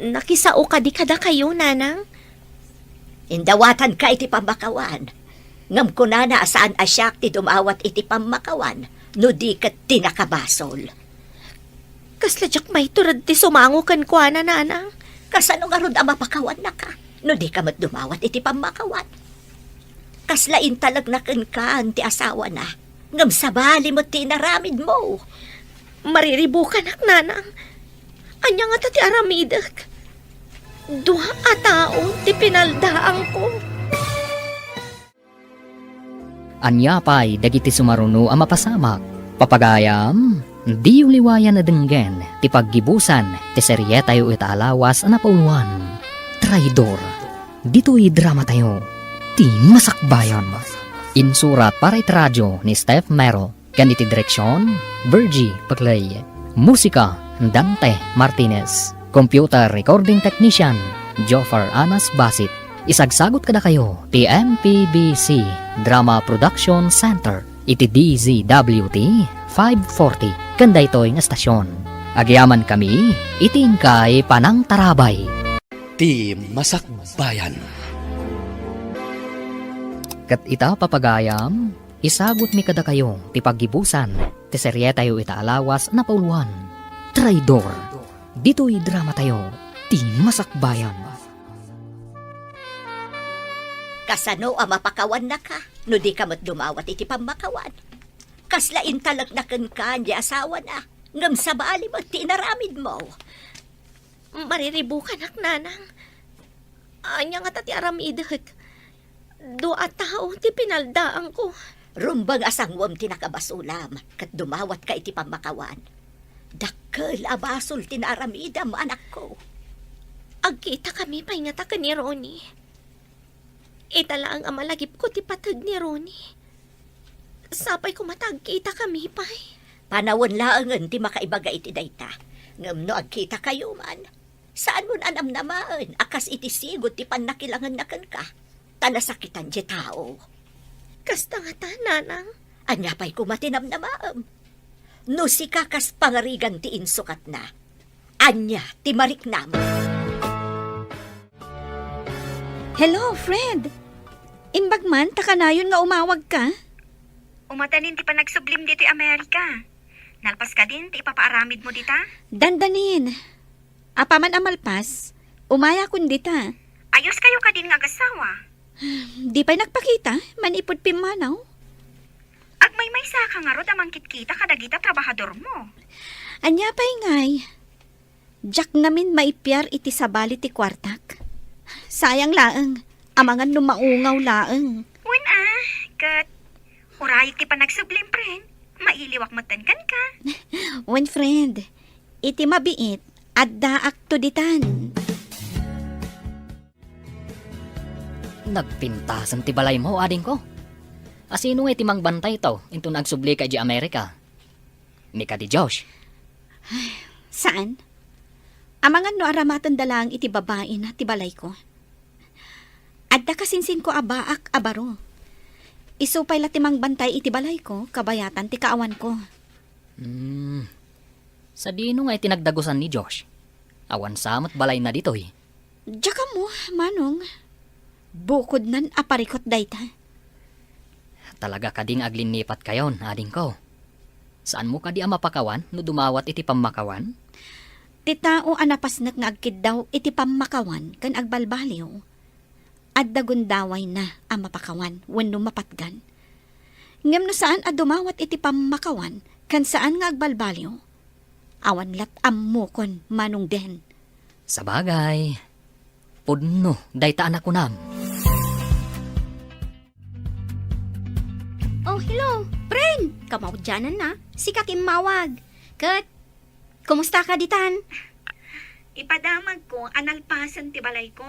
Nakisao kadi kadakayo, nanang? Indawatanka iti pammakawan. Ngem kunana a saan a siak ti dumawat iti pammakawan, no di ket ti nakabasol. Kasla diak maitured ti sumango kenkuana, nanang. Kasano ngarud a mapakawannaka, no dika met dumawat iti pammakawan? Kasla intalekna kenka ti asawana, ngem sabali met ti inaramidmo. Mariribukanak, nanang. Ania ngata ti aramidek? Dua a tao ti pinaldaangko. Ania pay dagiti sumaruno a mapasamak? Papagayam, diyo liwayan a denggen ti paggibusan ti serietayo ita a lawas a napauluan, Traidor. Ditoy dramatayo, Ti Masakbayan. Insurat para iti radio ni Steph Mero ken iti direksion, Virgie Paclay. Musika, Dante Martinez. Computer recording technician, Joffer Anas Basit. Isagsagut kadakayo ti M P B C Drama Production Center iti D Z W T five forty ken daytoy nga estasion. Agyamankami iti inkay panangtarabay. Ti Masakbayan. Ket ita, papagayam, isagutmi kadakayo ti paggibusan ti serietayo ita a lawas a napauluan, Traidor. Ditoy dramatayo, Ti Masakbayan. Kasano a mapakawannaka no dika met dumawat iti pammakawan? Kasla intalekna kenka ti asawana, ngem sabali met ti inaramidmo. Mariribukanak, nanang. Ania ngata ti aramidek? Dua a tao ti pinaldaangko. Rumbeng a sanguem ti nakabasolam ket dumawatka iti pammakawan. Dakkel a basol ti naaramidam, anakko. Agkitakami pay ngata ken ni Ronnie. Ita laeng a malagipko ti pateg ni Ronnie. Sapay koma ta agkitakami pay. Panawen laengen ti makaibaga iti dayta. Ngem no agkitakayo man, saanmon a namnamaen a kas iti sigud ti pannakilangenna kenka, ta nasakitan ti tao. Kasta ngata, Nanang. Ania pay koma ti namnamaem? No sika kas pangarigan ti insukatna, ania ti mariknam? Hello, friend. Imbag man ta kanayon nga umawagka? Umatanin ti panagsublim ditoy Amerika. Nalpas kadin ti ipapaaramidmo dita? Dandanin. Apaman a malpas, umayakon dita. Ayos kayo kadin nga agasawa? Di pay nagpakita, manipud pimmanaw. Agmaymaysa ka ngarud a mangkitkita kadagita trabahadormo. Ania pay ngay? Diak namin maipiar iti sabali ti kuartak. Sayang laeng, amangan no maungaw laeng. Wen a, ket urayek ti panagsublim, friend. Mailiwak metten kenka. Wen, friend, iti mabiit, addaakto ditan. Nagpintasen ti balaymo, adingko. Asino ngay ti mangbantayto inton agsublika idiay Amerika? Ni kadi Josh? Saan? Amangan no aramatenda laeng iti babaina ti balayko. Adda kasinsinko a baak a baro. Isu pay la ti mangbantay iti balayko, kabayatan ti kaawanko. Hmm. Sadino ngay ti nagdagusan ni Josh? Awan sa met balayna ditoy. Diak ammo, Manong. Bukodnan a parikut dayta. Talaga kadi nga aglinnipat kayon, adingko? Saanmo kadi a mapakawan no dumawat iti pammakawan? Ti tao a napasnek nga agkiddaw iti pammakawan ken agbalbaliw, adda gundawayna a mapakawan wenno mapatgan. Ngem no saan a dumawat iti pammakawan ken saan nga agbalbaliw, awan lat ammokon, Manong Ben. Sabagay, pudno dayta a nakunam. Oh, hello, friend! Kamaudiananna, sika ti immawag. Ket, kumusta ka ditan? Ipadamagko a nalpasen ti balayko.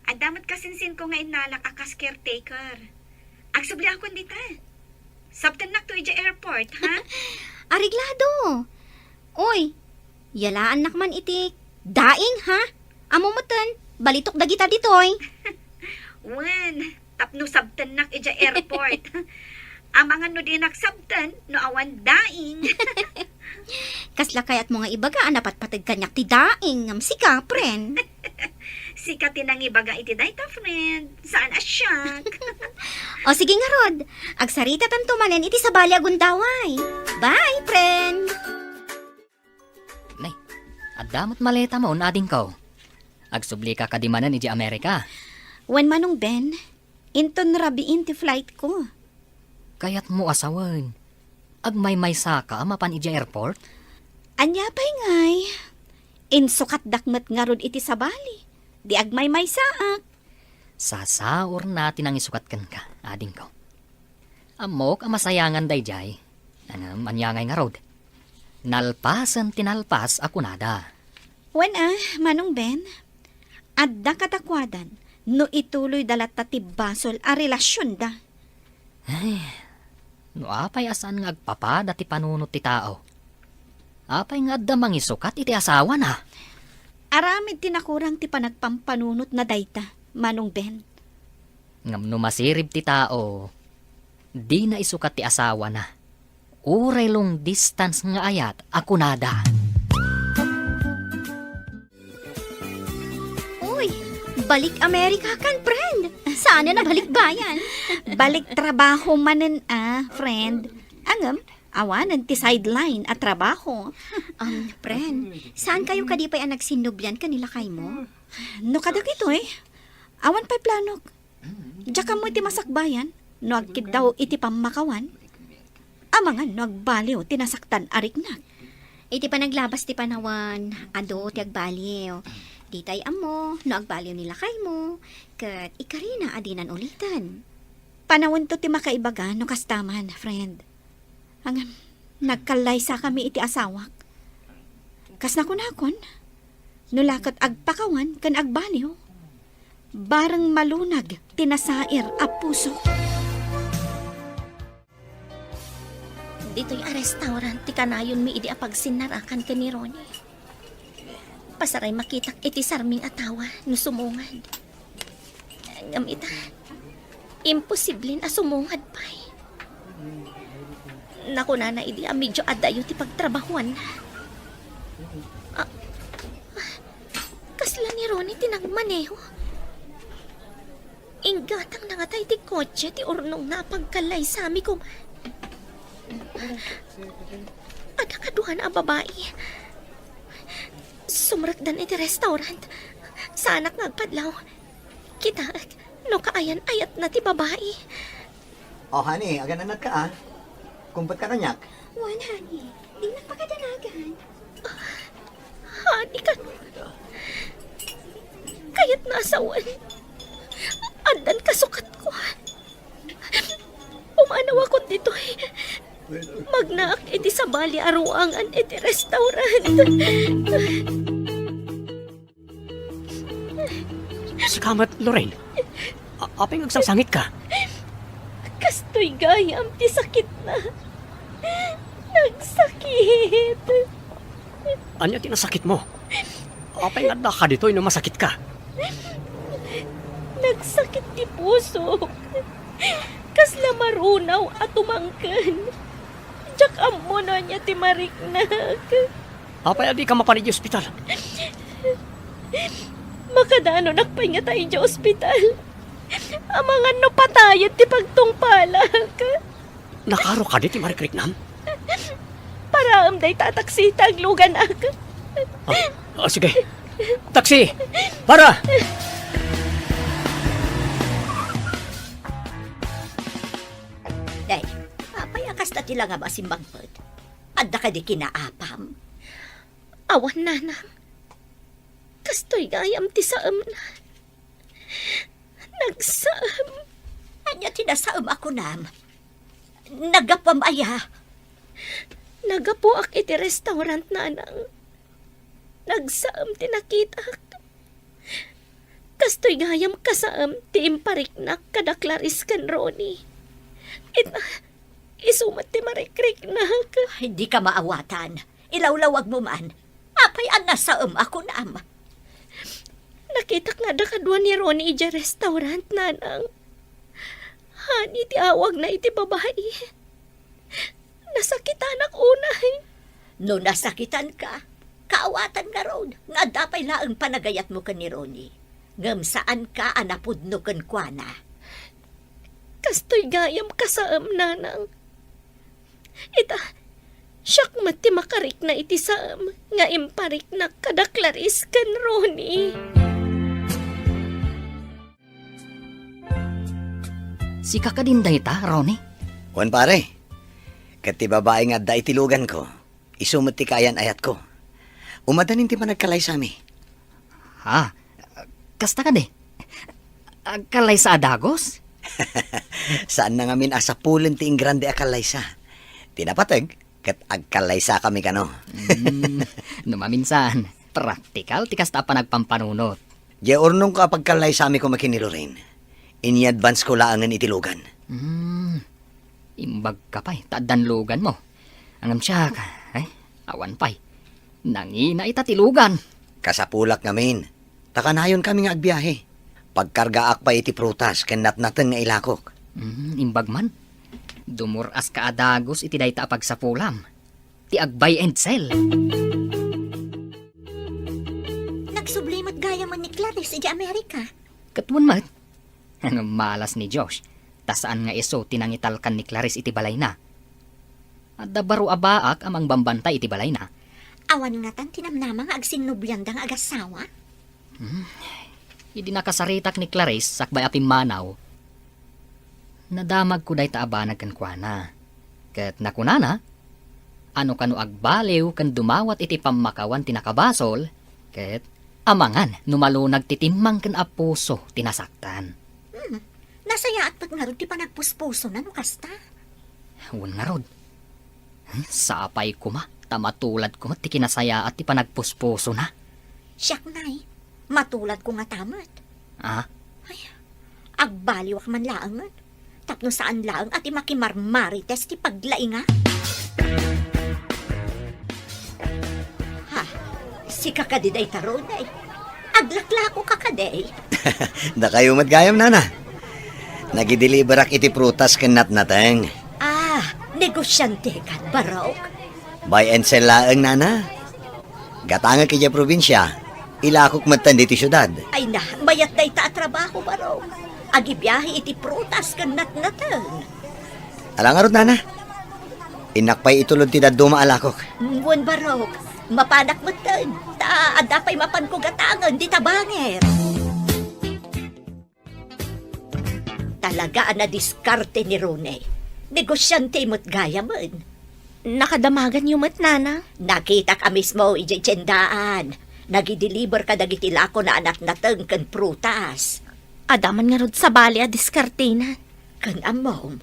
Adda met kasinsinko nga innalak a kas caretaker. Agsubliakon dita. Sabtennakto idiay airport, ha? Areglado. Oy, yalaannak man iti daing, ha? Ammo metten, balitok dagita ditoy. Wen, tapno sabtennak idiay airport. Amangan no dinak sabten no awan daing. Kasla kayatmo nga ibaga a napatpateg kaniak ti daing ngem sika, friend? Sika ti nangibaga iti dayta, friend. Saan a siak. O sige ngarud, agsaritatanto manen iti sabali a gundaway. Bye, friend! Nay, adda met maletamo, adingko. Agsublika kadi manen idiay Amerika? Wen, Manong Ben, inton rabiin ti flightko. Kayatmo a sawen, agmaymaysaka a mapan idiay airport? Ania pay ngay? Insukatdak met ngarud iti sabali. Di agmaymaysaak. Sasaurna ti nangisukat kenka, adingko. Ammok a masayangan daydiay. Ngem ania ngay ngarud? Nalpasen ti nalpas a kunada. Wen a, Manong Ben, adda kadakuadan no ituloyda latta ti basol a relasionda. Ay, no apay a saan nga agpapada ti panunot ti tao? Apay nga adda mangisukat iti asawana? Aramid ti nakurang ti panagpampanunotna dayta, Manong Ben. Ngem no masirib ti tao, dina isukat ti asawana. Uray long distance nga ayat a kunada. Uy, balik Amerika kan, friend. Saan na balikbayan? Balik trabaho manen a, friend. Ngem, awanen ti sideline a trabaho. Um, friend, saan kayo kadi pay a nagsinnublian ken ni lakaymo? No kadagitoy, awan pay planok. Diak ammo iti masakbayan no agkiddaw iti pammakawan. Amangan no agbaliw ti nasaktan a riknak. Iti panaglabas ti panawen, adu ti agbaliw. Ditay ammo no agbaliw ni lakaymo, ket ikarina a dinan uliten. Panawento ti makaibaga no kasta man, friend. Ngem, nagkallaysakami iti asawak. Kas nakunakon, No la ket agpakawan ken agbaliw, bareng malunag ti nasair a puso. Ditoy a restaurant ti kanayonmi idi a pagsinnarakan ken ni Ronnie. Pasaray makitak iti sarming a tawa no sumungad. Ngem ita, imposiblen a sumungad pay. Nakunana idi a medio adayo ti pagtrabahuanna. Ah, kasla ni Ronnie ti nagmaneho. Inggatangna ngata iti kotse ti urnongna a pagkallaysami koma. Adda kaduana a babai. Sumrekdan iti restaurant. Saanak nga agpadlaw. Kitaek no kaayan-ayatna ti babai. Oh, honey, agan-anatka, ah. Kumpet ka kaniak? Wen, honey. Dinak pakadanagan. Honey, kano? Kayatna a sawen. Addan kasukatko. Pumanawakon ditoy. Magnaak iti sabali a ruangan iti restaurant. Sika met, Lorraine. A-, apay nga agsangsangitka? Kastoy gayam ti sakitna. Nagsakit. Ania ti nasakitmo? Apay nga addaka ditoy no masakitka? Nagsakit ti pusok. Kasla marunaw a tumangken. Diak ammo no ania ti mariknak. Apay a dika mapan idiay ospital? Makadanonak pay ngata idiay ospital. Amangan no patayen ti pagtungpalak. Nakaro kadi ti marikriknam? Paraem dayta a taksi ta agluganak. Ah, ah, sige. Taksi! Para! Day, apay a kasta ti langam a simmangpet? Adda kadi kinaapam? Awan, nanang. Kastoy gayam ti saemna. Nagsaem. Ania ti nasaem a kunam? Naggapuam aya? Naggapuak iti restaurant, nanang. Nagsaem ti nakitak. Kastoy gayam kasaem ti impariknak kada Clarice ken Ronnie. Ita, isu met ti marikriknak. Ay, dika maawatan. Ilawlawagmo man. Apay a nasaem a kunam? Nakitak nga adda kadua ni Ronnie idiay restaurant, nanang. Honey ti awagna iti babai. Nasakitanak unay. No nasakitanka, kaawatan ngarud nga adda pay laeng panagayatmo ken ni Ronnie, ngem saanka a napudno kenkuana. Kastoy gayam kasaem, nanang. Ita, siak met ti makarikna iti saem nga impariknak kada Clarice ken Ronnie. Sika kadin dayta, Ronnie? Wen, pare. Ket ti babai nga adda iti luganko, isu met ti kaayan-ayatko. Umadanin ti panagkallaysami. Ha? Kasta kadi? Agkallaysa a dagus? Saanna ngamin a sapulen ti ingrande a kallaysa. Ti napateg, ket agkallaysakami kano. Mm, no maminsan, praktikal ti kasta a panagpampanunot. Diay urnongko a pagkallaysami koma ken ni Lorraine. Inyadvansko laengen iti lugan. Mm, imbagka pay, ta addan luganmo. Ngem siak, ay, awan pay. Nangina ita ti lugan. Kasapulak ngamin, ta kanayonkami nga agbiahe. Pagkargaak pay iti prutas ken natnateng nga ilakok. Mm, imbag man. Dumur-aska a dagus iti dayta a pagsapulam. Ti ag-buy and sell. Nagsubli met gayam ni Clarice idiay Amerika. Ket wen met. Malas ni Josh, ta saan nga isu ti nangitalkan ni Clarice iti balayna. Adda baro a baak a mangbambantay iti balayna. Awan ngatan ti namnama nga agsinnobianda nga agasawa? Hmm. Idi nakasaritak ni Clarice sakbay a pimmanaw, nadamagko dayta a banag kenkuana. Ket nakunana, a no kano agbaliw ken dumawat iti pammakawan ti nakabasol, ket amangan no malunag ti timmang ken a puso ti nasaktan. Hmm. Nasayaat met ngarud ti panagpuspusona no kasta? Wen ngarud. Sapay koma ta matulad koma ti kinasayaat ti panagpuspusona. Siak, Nay. Matuladko ngata met. Ah? Ay, agbaliwak man laengen. Tapno saan laeng a ti makimarmarites ti paglaingak. Ha? Sika kadi dayta, Ronnie? Aglaklakoka kadi? Dakayo met gayam, nana. Nagideliberak iti prutas ken natnateng. Ah, negosiantekan, Barok? Buy and sell laeng, nana. Gatangek idiay probinsia, ilakok metten ditoy siudad. Ay na, mayat dayta a trabaho, Barok. Agibiahe iti prutas ken natnateng. Ala ngarud, nana. Innak pay itulod ti dadduma a lakok. Wen, Barok. Mapanak metten. Ta adda pay mapanko gatangen dita banger. Talaga a nadiskarte ni Ronnie. Negosiante met gayamen. Nakadamaganyo met, nana? Nakitak a mismo idiay tiendaan. Nagideliber kadagiti lakona a natnateng ken prutas. Adda man ngarud sabali a diskartena. Ken ammom,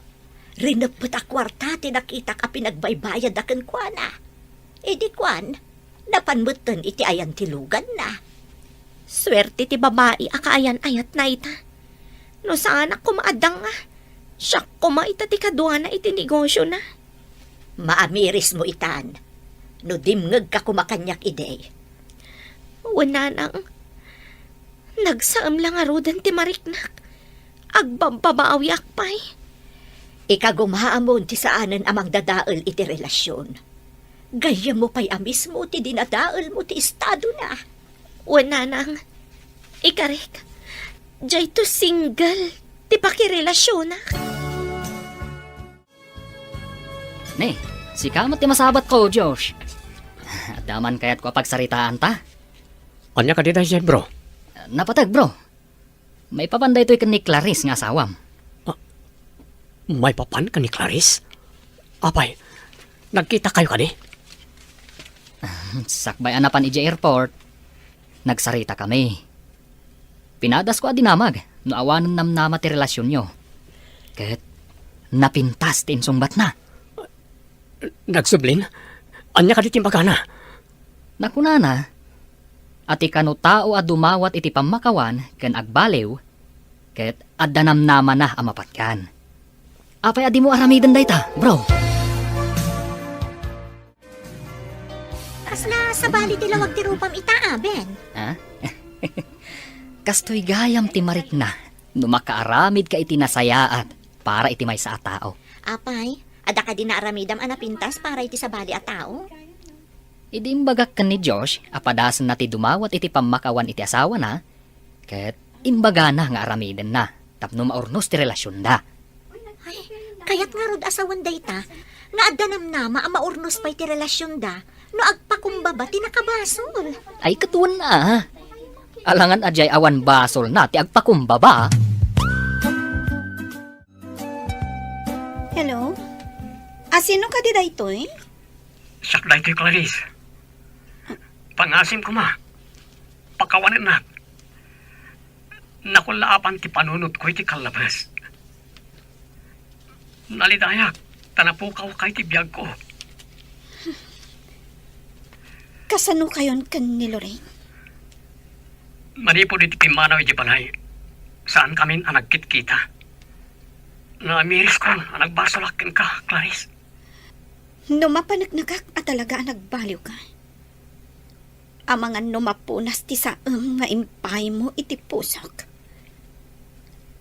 rineppet a kuarta ti nakitak a pinagbaybayadda kenkuana. Idi kuan, napan metten iti ayan ti luganna. Suerte ti babai a kaayan-ayatna ita. No saanak koma a danga, siak koma ita ti kaduana iti negosiona. Maamirismo itan, no dimngegka koma kaniak idi. Wen, nanang, nagsaem la ngaruden ti mariknak. Agbabbabawiak pay. Ikagumaamon ti saanen a mangdadael iti relasion. Gayyemmo pay a mismo ti dinadaelmo ti estadona. Wen, nanang, ikarik, daytoy single ti pakirelasionak. Ne, sika met ti masabatko, Josh. Adda man kayatko a pagsaritaanta? Ania kadi daydiay, bro? Napateg, bro. Maipapan daytoy ken ni Clarice nga asawam. Ah, maipapan ken ni Clarice? Apay, nagkitakayo kadi? Sakbay a napan idiay airport, nagsaritakami. Pinadasko a dinamag no awanen namnama ti relasionyo. Ket napintas ti insungbatna. Nagsublin? Ania kadi ti imbagana? Nakunana a ti kano tao a dumawat iti pammakawan ken agbaliw, ket adda namnamana a mapatgan. Apay a dimo aramiden dayta, bro? Kasla sabali ti lawag ti rupam ita, a, Ben? Ha? Kastoy gayam ti marikna no makaaramidka iti nasayaat para iti maysa a tao. Apay, adda kadi naaramidam a napintas para iti sabali a tao? Idi imbagak ken ni Josh a padasenna ti dumawat iti pammakawan iti asawana, ket imbagana nga aramidenna tapno maurnos ti relasionda. Ay, kayat ngarud a sawen dayta nga adda namnama a maurnos pay ti relasionda no agpakumbaba ti nakabasol. Ay, ket wen a. Alangan a diay awan basolna ti agpakumbaba. Hello? A, sino kadi daytoy? Siak daytoy, Clarice. Pangasim koma. Pakawanennak. Nakullaapan ti panunotko iti kallabes. Nalidayak ta napukawka iti biagko. Kasanokayon ken ni Lorraine? Manipud iti pimmanaw iti balay, saankamin a nagkitkita. Naamiriskon a nagbasolak kenka, Clarice. No mapaneknekak a talaga a nagbaliwka, amangan no mapunas ti saem nga impaaymo iti pusok,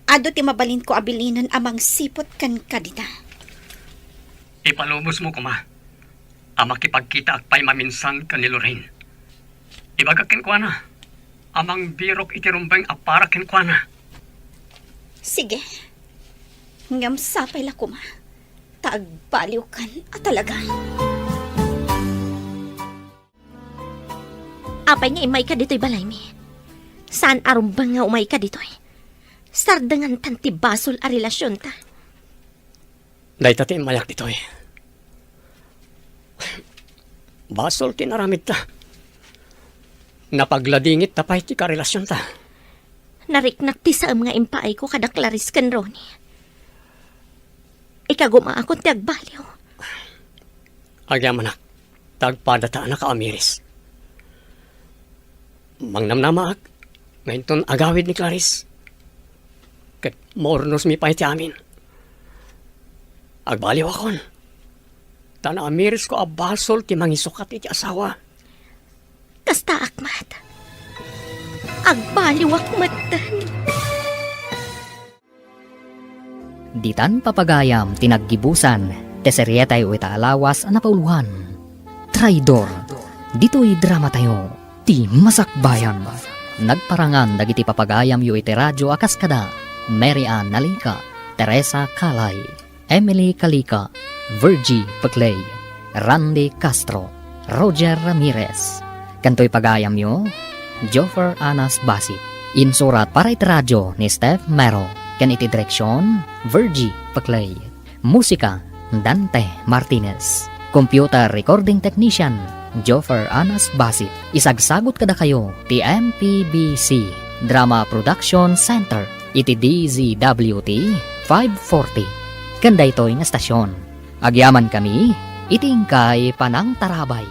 adu ti mabalinko a bilinen a mangsiput kenka dita. Ipalubosmo koma a makipagkitaak pay maminsan ken ni Lorraine. Ibagak kenkuana a mangbirok iti rumbeng a para kenkuana. Sige. Ngem sapay la koma ta agbaliwkan a talaga. Apay nga immayka ditoy balaymi? Saan a rumbeng nga umayka ditoy? Sardengantan ti basol a relasionta. Dayta ti immayak ditoy. Basol ti inaramidta. Napagladingitta pay ti karelasionta. Nariknak ti saem nga impaayko kada Clarice ken Ronnie. Ikagumaakon ti agbaliw. Agyamanak, ta agpadata a nakaamiris. Mangnamnamaak nga inton agawid ni Clarice, ket maurnosmi pay ti amin. Agbaliwakon, ta naamiresko a basol ti mangisukat iti asawa. Kastaak met. Agbaliwak metten. Ditan papagayam ti naggibusan ti serietayo ita a lawas a napauloan, Traidor. Ditoy dramatayo, ti Masakbayan. Nagparangan dagiti papagayamyo iti radio a kas kada Mary Ann Nalica, Teresa Calay, Emily Calica, Virgie Peclay, Randy Castro, Roger Ramirez. Ken toy pagayamyo, Joffer Anas Basit. Insurat para iti radio ni Steph Mero, ken iti direksion, Virgie Peclay. Musika, Dante Martinez. Computer recording technician, Joffer Anas Basit. Isagsagut kadakayo ti M P B C Drama Production Center iti D Z W T five forty. Ken daytoy nga estasion, agyamankami iti inkay panangtarabay.